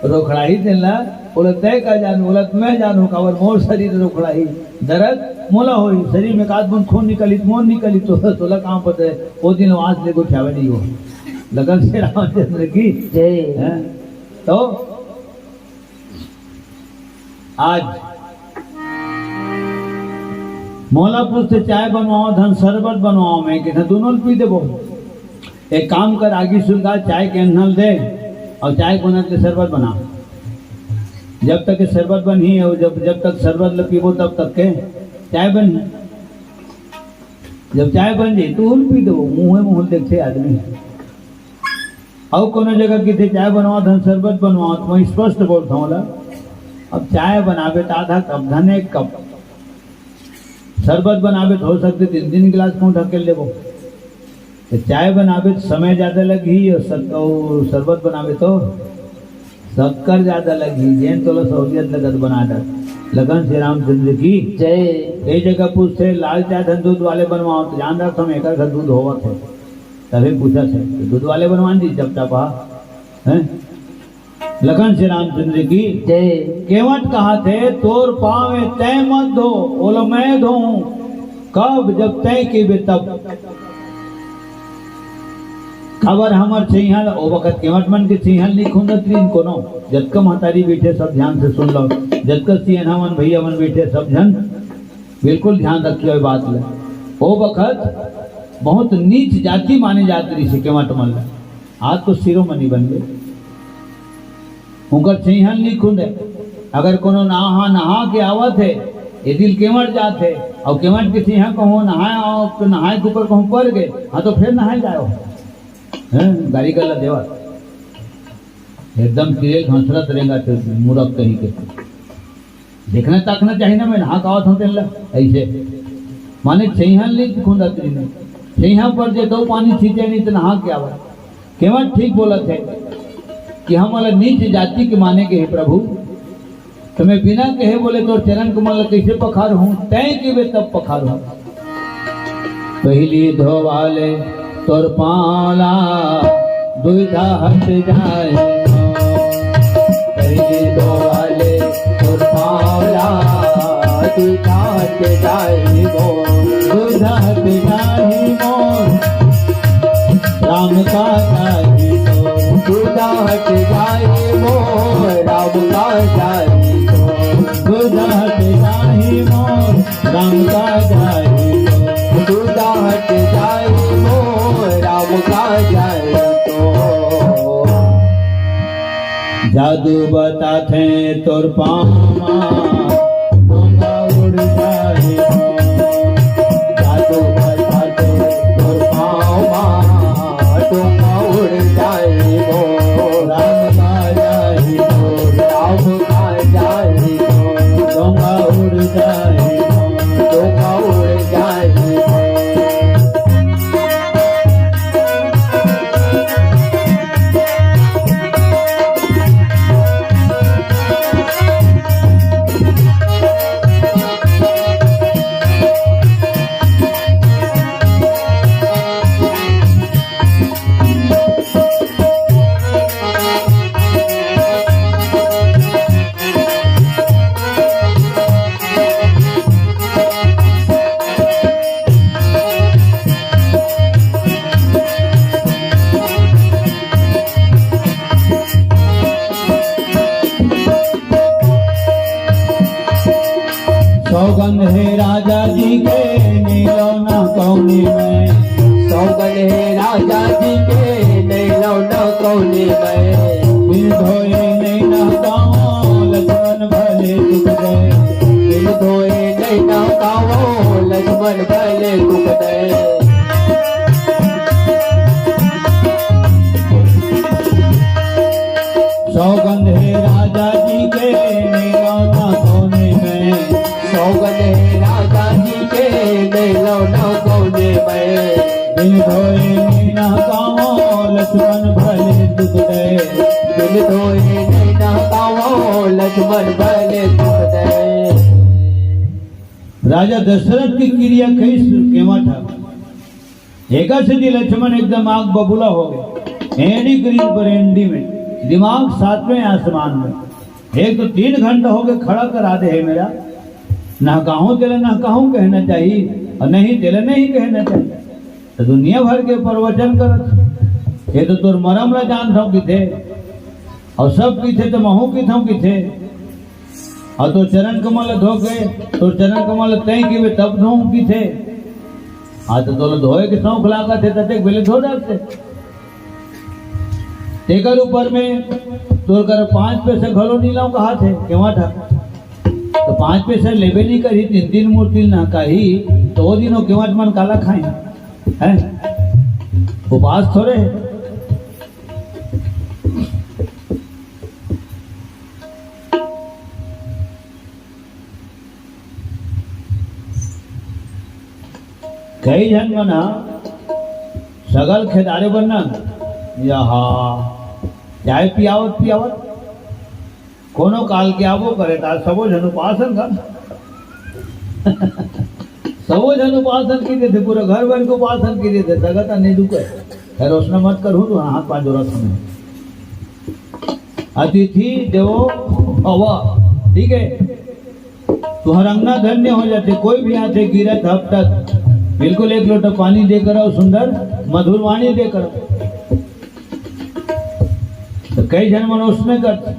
रोखड़ाही तेला, बोले, "तैं का जानू?" बोलत, "मैं जानू, काबर मोर शरीर रोखड़ाही। दर्द मोला होही, शरीर में कात बुन खून निकलित, मोर निकलित, तो तोला काम पता है, वो दिन वास ले गोठियावे नहीं हो।" लगन से रामचंद्र की जय। हैं? तो आज मोला पूछते, "चाय बनवाओ, धन शरबत बनवाओ?" मैं कहता, "दोनों ल पी देबो।" एक काम कर, आगी सुलगा, चाय के अन्हल दे अउ चाय के बनत ले शरबत बना। जब तक के शरबत बनही अउ जब, जब तक शरबत ल पीबो, तब तक के चाय बनही। जब चाय बन जाही, तो उल पी देबो। मुंहे मुंह देखथे आदमी। अउ कोनो जगह किथे चाय बनवा धन शरबत बनवा, तो मैं स्पष्ट बोलता हूँ ला, अब चाय बनाबे त आधा कप धन एक कप, शरबत बनाबे तो हो सकथे तीन तीन गिलास कहूँ ढकेल लेबो। तो चाय बनाबे तो समय ज्यादा लगही अउ शक-, अउ शरबत बनाबे तो शक्कर ज्यादा लगही। जेन तोला सहूलियत लगत बना डर। लगन श्री रामचंद्र की जय। कई जगह पूछथे, "लाल चाय धन दूध वाले बनवाओ?" तो जान रहा हम एकर घर दूध होवत है, तभी पूछा थे, "तो दूध वाले बनवान जी, चपचपा हैं?" लगन श्री रामचंद्र की जय। केवट कहाथे, "तोर पाँव तैं मत धो, ओला मैं धोऊं।" कब? जब तैं केबे तब। काबर हमर छइहां ल, ओ बखत केवट मन के छइहां ल नहीं खुंदत रिन कोनो। जतका महतारी बैठे सब ध्यान से सुन लो, जतका सियनहा मन भैया मन बैठे सब झन बिल्कुल ध्यान रखियो ए बात ल। ओ बखत बहुत नीच जाति माने जात रहिसे केवट मन ल। आज तो शिरोमणि बन गए। उनकर छइहां ल नहीं खुंदे। अगर कोनो नहा, नहा के आवत है, ए दिल केवट जात है, अउ केवट के छइहां कहूं नहाए आओ, तो नहाए के ऊपर कहूं पर गए, हाँ, तो फिर नहाए जाओ। हैं, गारी गला देवत। एकदम किरेल घसरत रेंगा थे, मूरख कहीं के। देखना ताकना चाहिए ना, मैं नहा के आवत हूं तेन ला, ऐसे। माने छइहां ल नहीं खुंदत रहिन। छइहां पर जे दो पानी छींचे नहीं तो नहा के आवत। केवट ठीक बोलत है कि हमला नीच जाति के माने गे हे प्रभु, तो मैं बिना कहे बोले तोर चरण कमल ला कैसे पखारहूं? तैं केबे तब पखारहूं। पहिली धोवा ले तोर पाँव ला, दुविधा हट जाए। पहिली धोवा ले तोर पाँव ला, दुविधा हट जाए मोर राम का जाए तो। दूजा हट जाए मोर राम का जाए तो। दूजा हट जाए मोर राम का जाए तो। जादू बताथे तोर पाँव मा, डोंगा उड़ जाए। जादू बताथे तोर पाँव मा, डोंगा उड़ जाए। राम का जाए, राम का जाए, डोंगा उड़ जाए, डोंगा उड़ जाए। सौगंध हे राजा जी के, नइ लव ना कौनी मैं। सौगंध हे राजा जी के, नइ लव ना कौनी मैं। बिन धोए नइ नहकावों, लक्ष्मण भले दुख दे। बिन धोए नइ नहकावों, लक्ष्मण भले दुख दे। सौगंध हे राजा जी के, नइ लव ना कौनी मैं। सौगंध हे राजा जी के, नइ लव ना कौनी मैं। बिन धोए नइ नहकावों, लक्ष्मण भले दुख दे। बिन धोए नइ नहकावों, लक्ष्मण भले दुख दे। राजा दशरथ के किरिया कहिस केवट ह। एकर सेती लक्ष्मण एकदम आग बबूला हो गे। एंडी करिस बरेंडी में, दिमाग सातवें आसमान में। एक तो तीन घंटा हो गे खड़ा करा दे हे मेरा, नहकाहूं तेला नहकाहूं कहना चाहिए, अउ नहीं तेला नहीं कहना चाहिए। त दुनिया भर के प्रवचन करत, ये तो तोर मरम ला जानथंव किथे, अउ सब किथे त महूं किथंव किथे। अउ तोर चरण कमल धो के, तोर चरण कमल तैं किबे तब धोऊं किथे। हाँ, त तोला धोए के शौक लागत हे, त देख, पहले धो डारते। तेकर ऊपर में तोर कर पाँच पैसा घलो नी लाऊं कहाथे, केवट ह। त पाँच पैसा लेबे नी करही, तीन तीन मूर्ति नहकाही, त ओ दिन ओ केवट मन काला खाही? हैं? उपास थोरे हे। कई झन मन ह सगल खेदारे बन्नन, यहा चाय पियावत पियावत कोनो काल के आबो करे, त सबो झन उपासन कर। सबो झन उपासन की देथे, पूरा घर भर के उपासन की देथे, सगत नहीं दुखे। खैर, ओसना मत करहूं, तो हाथ पांव जोड़त हंव। अतिथि देवो भव, ठीक है? तुंहर अंगना धन्य हो जाथे। कोई भी आथे, गिरत हपटत, बिल्कुल एक लोटा पानी दे कर अउ सुंदर मधुर वाणी दे कर। त कई झन मन ओसने करथे,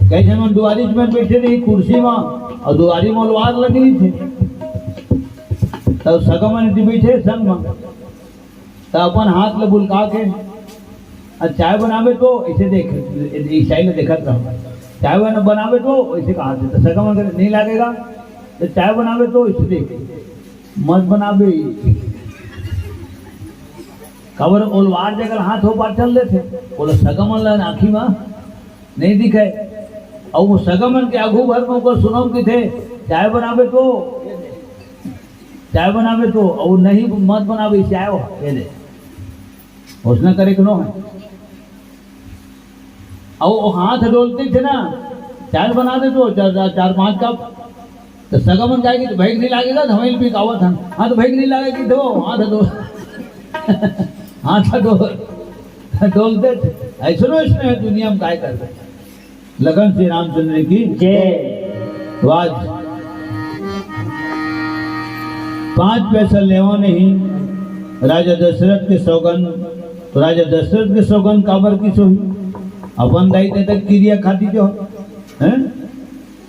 कई झन मन दुआरी में बइठे रही कुर्सी मा, अउ दुआरी में ओलवार लगे रहिथे, त सगा मन एती बइठे संग मा। त अपन हाथ ल बुलका के, अ, चाय बनाबे तो अइसे देख, इस style ल देखत रह। चाय बन-, बनाबे तो अइसे कहाथे, त सगा मन कहे, "नहीं लागेगा, त चाय बनाबे तो अइसे देख, मत बनाबे।" काबर ओलवार जगह हाथ हो पार चल देथे, ओला सगा मन ल आँखी मा नहीं दिखे। अउ ओ सगा मन के आगू भर में ओकर सुनहूं किथे, "चाय बनाबे तो, चाय बनाबे तो, अउ नहीं मत बनाबे, चाय हो, ये ले।" ओसना करे के नो है। अउ ओ हाथ डोलते थे ना, "चाय बना दे तो, चार, चार, चार पांच कप।" त सगा मन कहे कि, "त भइक नहीं लागेगा, त हमन पी के आवत हन।" हाँ, त भइक नहीं लागेगा कि तो हाथ डोल, हाथ डोल, डोलते थे। अइसनो, अइसनो हे दुनिया में, काय करबे। लखन श्री रामचंद्र की जय। तो आज पांच पैसा लेवा नहीं, राजा दशरथ के सौगंध। तो राजा दशरथ के सौगंध काबर किहिस होही? अपन दाई ददा के किरिया खाती जो, हैं?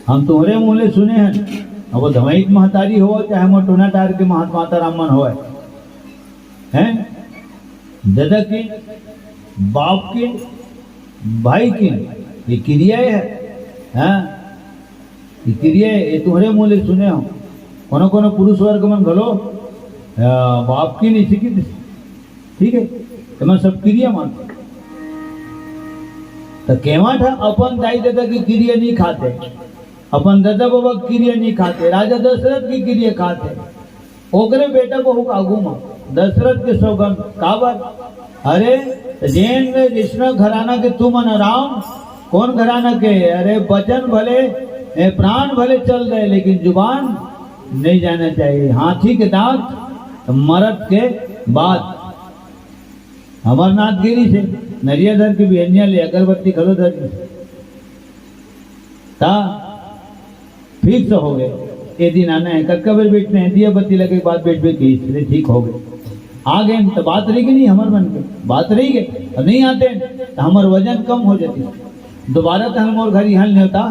हम तोहरे मुँह ले सुने हन। अब वो धमई के महतारी होवय, चाहे मोर टोना टार के महत-, माता राम मन होवय, हैं? ददा के, बाप के, भाई के, ये किरिया हे, हैं? ये किरिया हे, ये तोहरे मुँह ले सुने हन। कोनो कोनो पुरुष वर्ग मन घलो, अ, बाप के नहीं सीखी, ठीक हे, तो मैं सब किरिया मानते। तो केवट ह अपन दाई ददा के किरिया नहीं खाते, अपन ददा बबा के किरिया नहीं खाते, राजा दशरथ के किरिया खाते, ओकरे बेटा बहू के आगू म दशरथ के सौगंध। काबर? अरे, जेन में जिसना घराना के तुमन राम, कोन घराना के? अरे, बचन भले, ए, प्राण भले चल दे, लेकिन जुबान नहीं जाना चाहिए। हाथी के दांत, मरद के बात। अमरनाथ गिरी से नरिया धर के बिहनिया ले अगरबत्ती घलो धर दी। ता फिक्स हो गए, ए दिन आना हे। कतका बेर बैठना हे? दिया बत्ती लगे के बाद बैठबे कहिस, ठीक हो गए। आ गए त बात रही कि नहीं? हमर मन के बात रही गए। अब नहीं आते त हमर वजन कम हो जाती, दोबारा त हम मोर घर यहाँ नेवता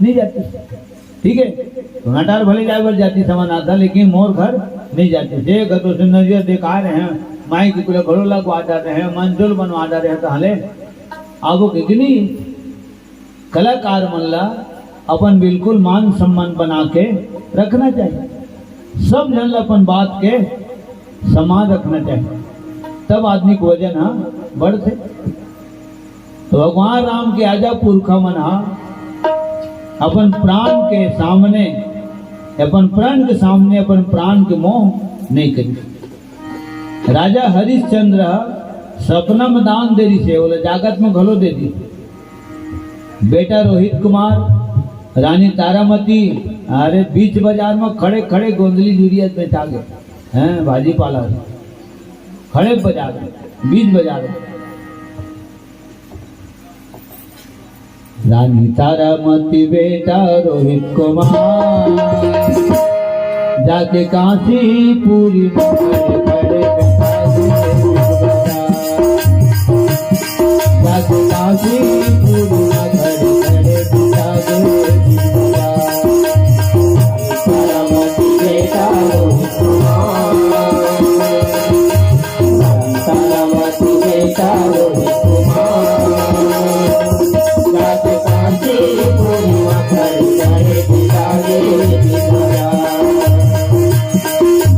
नहीं जाती। ठीक हे, टोना टार भले जाए बर जाती समझ आता, लेकिन मोर घर नहीं जाती। जे घर तो नजर देखा रहे हैं, माई के कुल घोड़ो लगवा जा रहे हैं, मंजुल बनवा जा रहे हैं, तो हले आबो के कि नहीं? कलाकार मन ला अपन बिल्कुल मान सम्मान बना के रखना चाहिए। सब झन ला अपन बात के सम्मान रखना चाहिए, तब आदमी के वजन ह बढ़थे। तो भगवान राम के आजा पुरखा मन ह अपन प्राण के सामने, अपन प्राण के सामने अपन प्राण के मोह नहीं करी। राजा हरिश्चंद्र ह सपना में दान दे रिसे, ओला जागत में घलो दे दी। बेटा रोहित कुमार, रानी तारामती, अरे बीच बाजार में खड़े खड़े गोंदली जूरिया बेचा गए हैं, भाजी पाला खड़े बाजार में, बीच बाजार में। रानी तारामती बेटा रोहित कुमार, जाके काशीपुरी में खड़े खड़े बिठा दे। जाके काशीपुरी में खड़े खड़े बिठा दे। तारामती बेटा रोहित कुमार, तारामती बेटा रोहित कुमार, जात कांचीपुर में खड़े खड़े बिठा दे बिठा।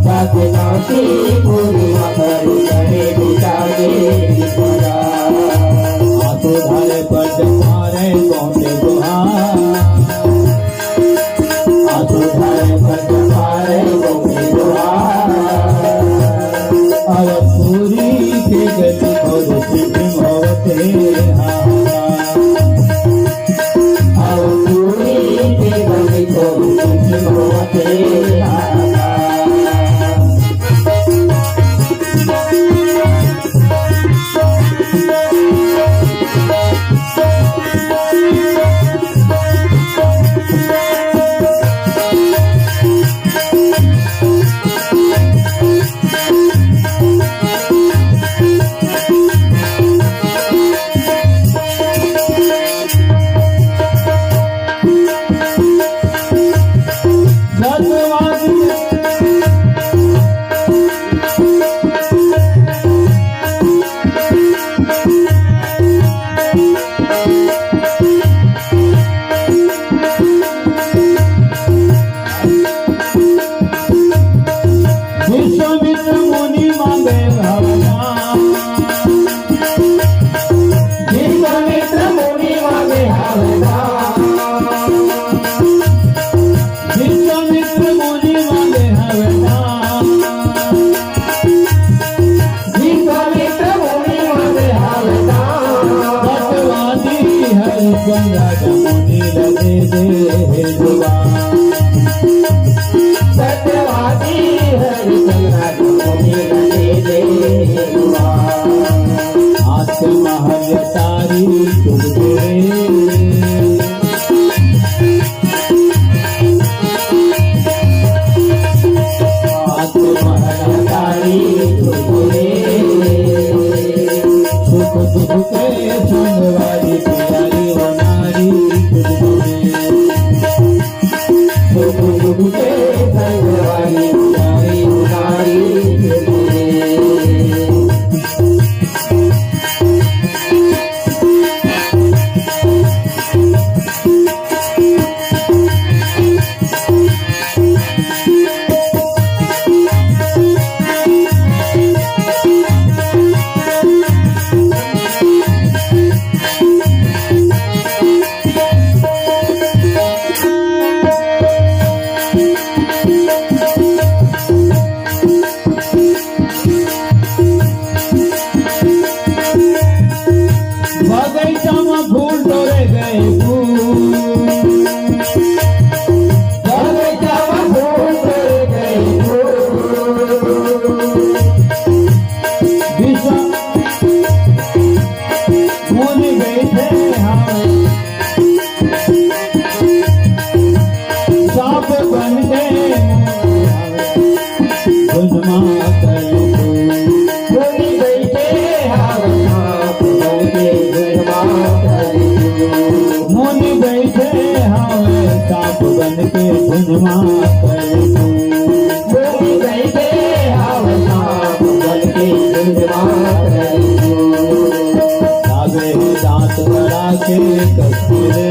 जात कांचीपुर में खड़े खड़े बिठा दे बिठा। आंसू धारे पर जमारे पहुंचे गुहार। आंसू धारे पर जमारे पहुंचे गुहार। अब पूरी के गली खोर सिम होते हाहाकार। अब पूरी के गली खोर सिम होते हाहाकार। विश्वामित्र मुनि मांगे वरदान। विश्वामित्र मुनि मांगे वरदान। विश्वामित्र मुनि मांगे वरदान। विश्वामित्र मुनि मांगे वरदान। सत्यवादी हरिश्चंद्र मुनि लगे दे जुबान। सत्यवादी हरिश्चंद्र मुनि लगे दे जुबान। आत्महत्या तारी चुप रे। आत्महत्या तारी चुप रे। सुख दुख के संगवारी मुनि बैठे हवै सांप बन के। झुंझुमा कलकू। मुनि बैठे हवै सांप बन के झुंझुमा कलकू। मुनि बैठे हवै सांप बन के झुंझुमा कलकू। मुनि बैठे हवै सांप बन के झुंझुमा कलकू। दाबे दांत बड़ा के कस्तूरी।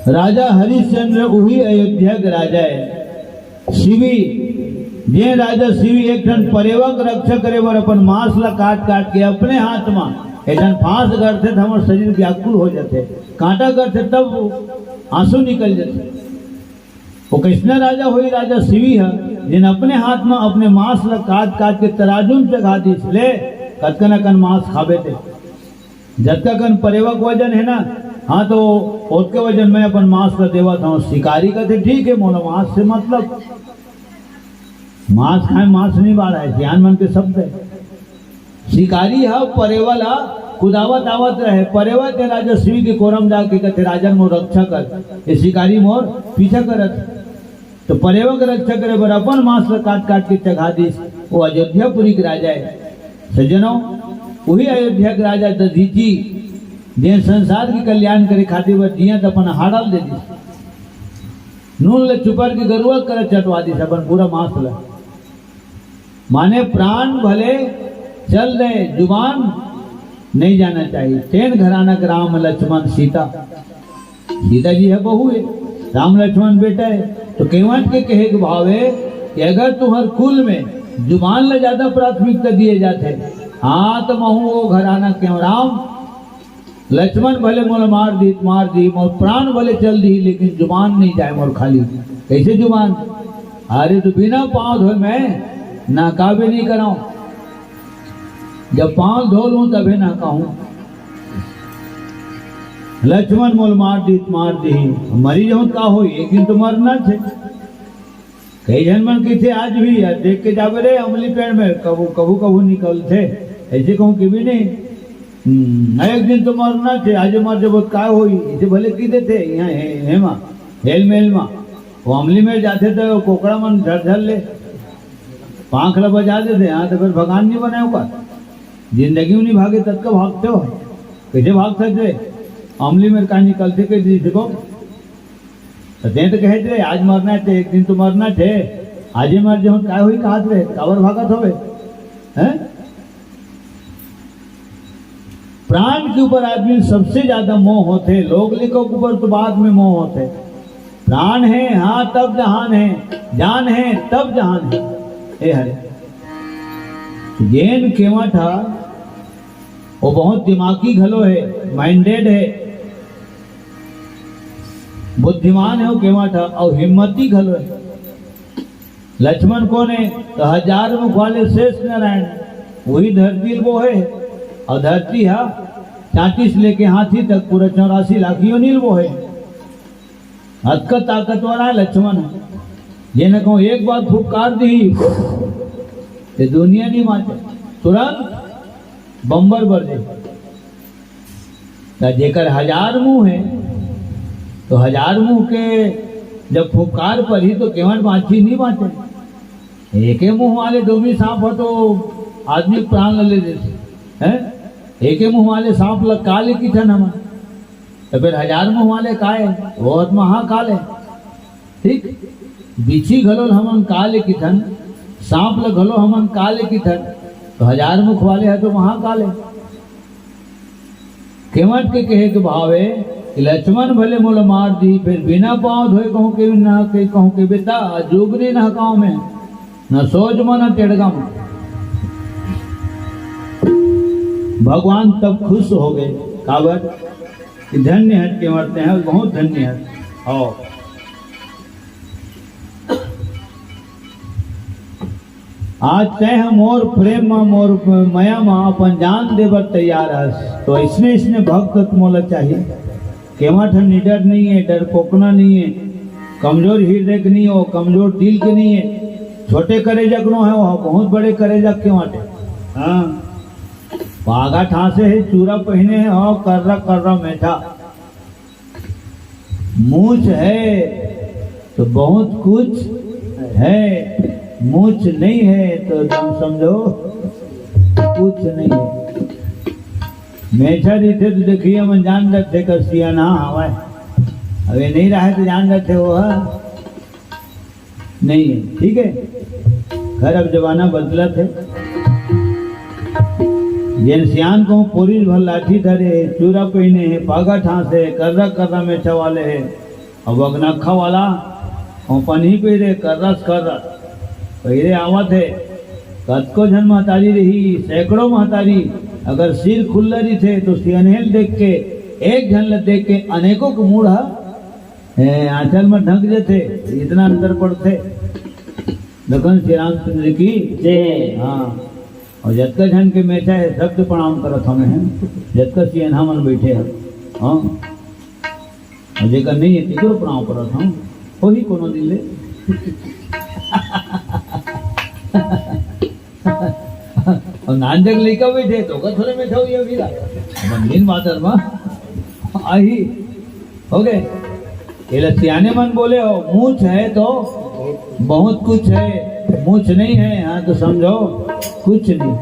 राजा हरिश्चंद्र उही अयोध्या के राजा हे। शिवी, जे राजा शिवी एक ठन परेवा के रक्षा करे बर अपन मांस ला काट काट के अपने हाथ मा एक ठन फांस गढ़थे त हमर शरीर व्याकुल हो जाथे, कांटा गढ़थे तब आंसू निकल जाथे। वो कइसना राजा होही राजा शिवी ह, जेन अपने हाथ मा अपने मांस ला काट काट के तराजू म चघा दिस, ले कतकन अकन मांस खाबे ते। जतका कन परेवा के वजन हे ना, हाँ, तो ओतके वजन में अपन मांस ला देवत हंव। शिकारी कथे, ठीक हे, मोला मांस से मतलब, मांस खाए, मांस नहीं बाढ़ा हे, सियान मन के शब्द हे। शिकारी ह परेवा ला कुदावत आवत रहे, परेवा के राजा शिवी के कोरा म जाके कथे, राजन, मोर रक्षा कर, ये शिकारी मोर पीछा करत। तो परेवा के रक्षा करे बर अपन मांस ला काट काट के चघा दिस। वो अयोध्यापुरी के राजा हे। सज्जनों, उही अयोध्या के राजा दधीचि, जेन संसार के कल्याण करे खातिर बर जियत अपन हाड़ा ल दे दिस। नून ल चुपर के गरुवा करा चटवा दिस अपन पूरा मांस ल। माने प्राण भले चल दे, जुबान नहीं जाना चाहिए। तेन घराना के राम लक्ष्मण सीता, सीता जी हे बहू हे, राम लक्ष्मण बेटा हे, तो केवट के कहे के भाव हे कि अगर तुम्हर कुल में जुबान ला ज्यादा प्राथमिकता दिए जाथे, हाँ, तो महू वो घराना के राम लक्ष्मण भले मोला मार दी, मार दी, मोर प्राण भले चल दी, लेकिन जुबान नहीं जाए मोर खाली। कैसे जुबान? अरे, तो बिना पांव धोए मैं नहाका भी नहीं कराऊं। जब पांव धो लूं तबे नहाका हूं। लक्ष्मण मोला मार दी, मार दी, मरी जाऊं का हो, एक दिन तो मरना थे। कई झन मन कहिथे आज भी, यार, देख के जाबे रे अमली पेड़ में, कभू, कभू, कभू निकलथे, ऐसे कहूं कि भी नहीं। हम्म, एक दिन तो मरना थे, आज मर जबो त का होई, इसे भले की देथे, यहाँ हे, हे मा, हेल मेल मा। वो अमली में जाथे तो कोकड़ा मन झर झर ले, पांख ला बजा देथे, यहाँ तो फिर भगवान नहीं बने ओकर। जिंदगी में नहीं भागे, तब का भागते हो? कैसे भाग सकते? अमली में का निकलथे, कैसे देखो? त तें तो कहे थे, आज मरना थे, एक दिन तो मरना थे, आज ही मर जाऊं, काय होई कहत रहे, काबर भागत होवे? हैं? प्राण के ऊपर आदमी सबसे ज्यादा मोह होथे, लोग लिखो के ऊपर तो बाद में मोह होथे। प्राण हे, हाँ, तब जहान हे, जान हे, तब जहान हे। ए हरे। जेन केवट हा, वो बहुत दिमागी घलो हे, minded हे, बुद्धिमान हे वो केवट हा, अउ हिम्मती घलो हे। लक्ष्मण कोन हे? तो हजार मुख वाले शेष नारायण, वही धरती ल बोहे हे, अउ धरती हा चांटी से लेके हाथी तक पूरा चौरासी लाख योनि ल बोहे। अतका ताकतवर आय लक्ष्मण ह। जेन कहूं एक बार फुफकार दिही, ते दुनिया नहीं बांचे, तुरंत बम्बर बर जाही। त जेकर हजार मुंह हे, तो हजार मुंह के जब फुफकार परही, तो केवट बांचही, नहीं बांचे। एके मुंह वाले डोमी सांप ह तो आदमी के प्राण ल ले देथे, हैं? एके मुंह वाले सांप ल काल किथन हमन, तो फिर हजार मुंह वाले काय? वो ह त महाकाल हे। ठीक, बिच्छी घलो ल हमन काल किथन, सांप ल घलो हमन काल किथन, तो हजार मुख वाले ह तो महाकाल हे। केवट के कहे के भाव हे कि लक्ष्मण भले मोला मार दिही, फिर बिना पांव धोए कहूं के ना, के कहूं के बेटा, जोग नहीं नहकांव मैं, न सोज म न टेड़गा म। भगवान तब खुश हो गए। काबर? कि धन्य हे केवट, तेंह बहुत धन्य हे। आओ। आज तेंह मोर प्रेम म, मोर मया म अपन जान दे बर तैयार हस, तो अइसने, अइसने भक्त मोला चाही। केवट ह निडर नहीं हे, डरपोकना नहीं हे, कमजोर हृदय के नहीं हे, वो कमजोर दिल के नहीं हे, छोटे करेजा के नो हे, वो बहुत बड़े करेजा के केवट हे। हाँ, पागा ठांसे हे, चूरा पहिने हे, और कर्रा कर्रा मेठा। मूछ है तो बहुत कुछ है, मूछ नहीं है तो तुम समझो कुछ नहीं है। मेठा रहिथे तो देखिए, मन जान जाथे कर सियाना हवय। अब ये नहीं रहे तो जान जाथे वो ह नहीं है, ठीक है। खैर, अब जमाना बदलत हे। जेन सियान कहूं पोरीस भर लाठी धरे हे, चूरा पहिने हे, पागा ठांसे हे, कर्रा कर्रा मेछा वाले हे, अउ बगनखा वाला कहूं पनही पहिरे, कर्रस कर्रस पहिरे आवत हे। कतको झन महतारी रही, सैकड़ों महतारी, अगर सिर खुल्ला रहिथे तो सियनहे ल देख के, एक झन ल देख के अनेकों के मूड़ ह ए, आंचल में ढंक जथे, इतना अंतर पड़थे। लखन श्री रामचंद्र की जय। हाँ, और जतका झन के मेछा हे, सबके प्रणाम करत हमें हैं, जतका सियनहा मन बैठे हैं। हाँ, और जेकर नहीं है, तेकरो प्रणाम करत हूँ, वही कोनो दिन ले। और नान जग लइका बैठे तो ओकर थोड़े बैठा हुई है भीरा। मंदिर मातर मा आही हो गए। एला सियाने मन बोले हो, मूछ है तो बहुत कुछ है, मूछ नहीं है, हाँ तो समझो कुछ नहीं।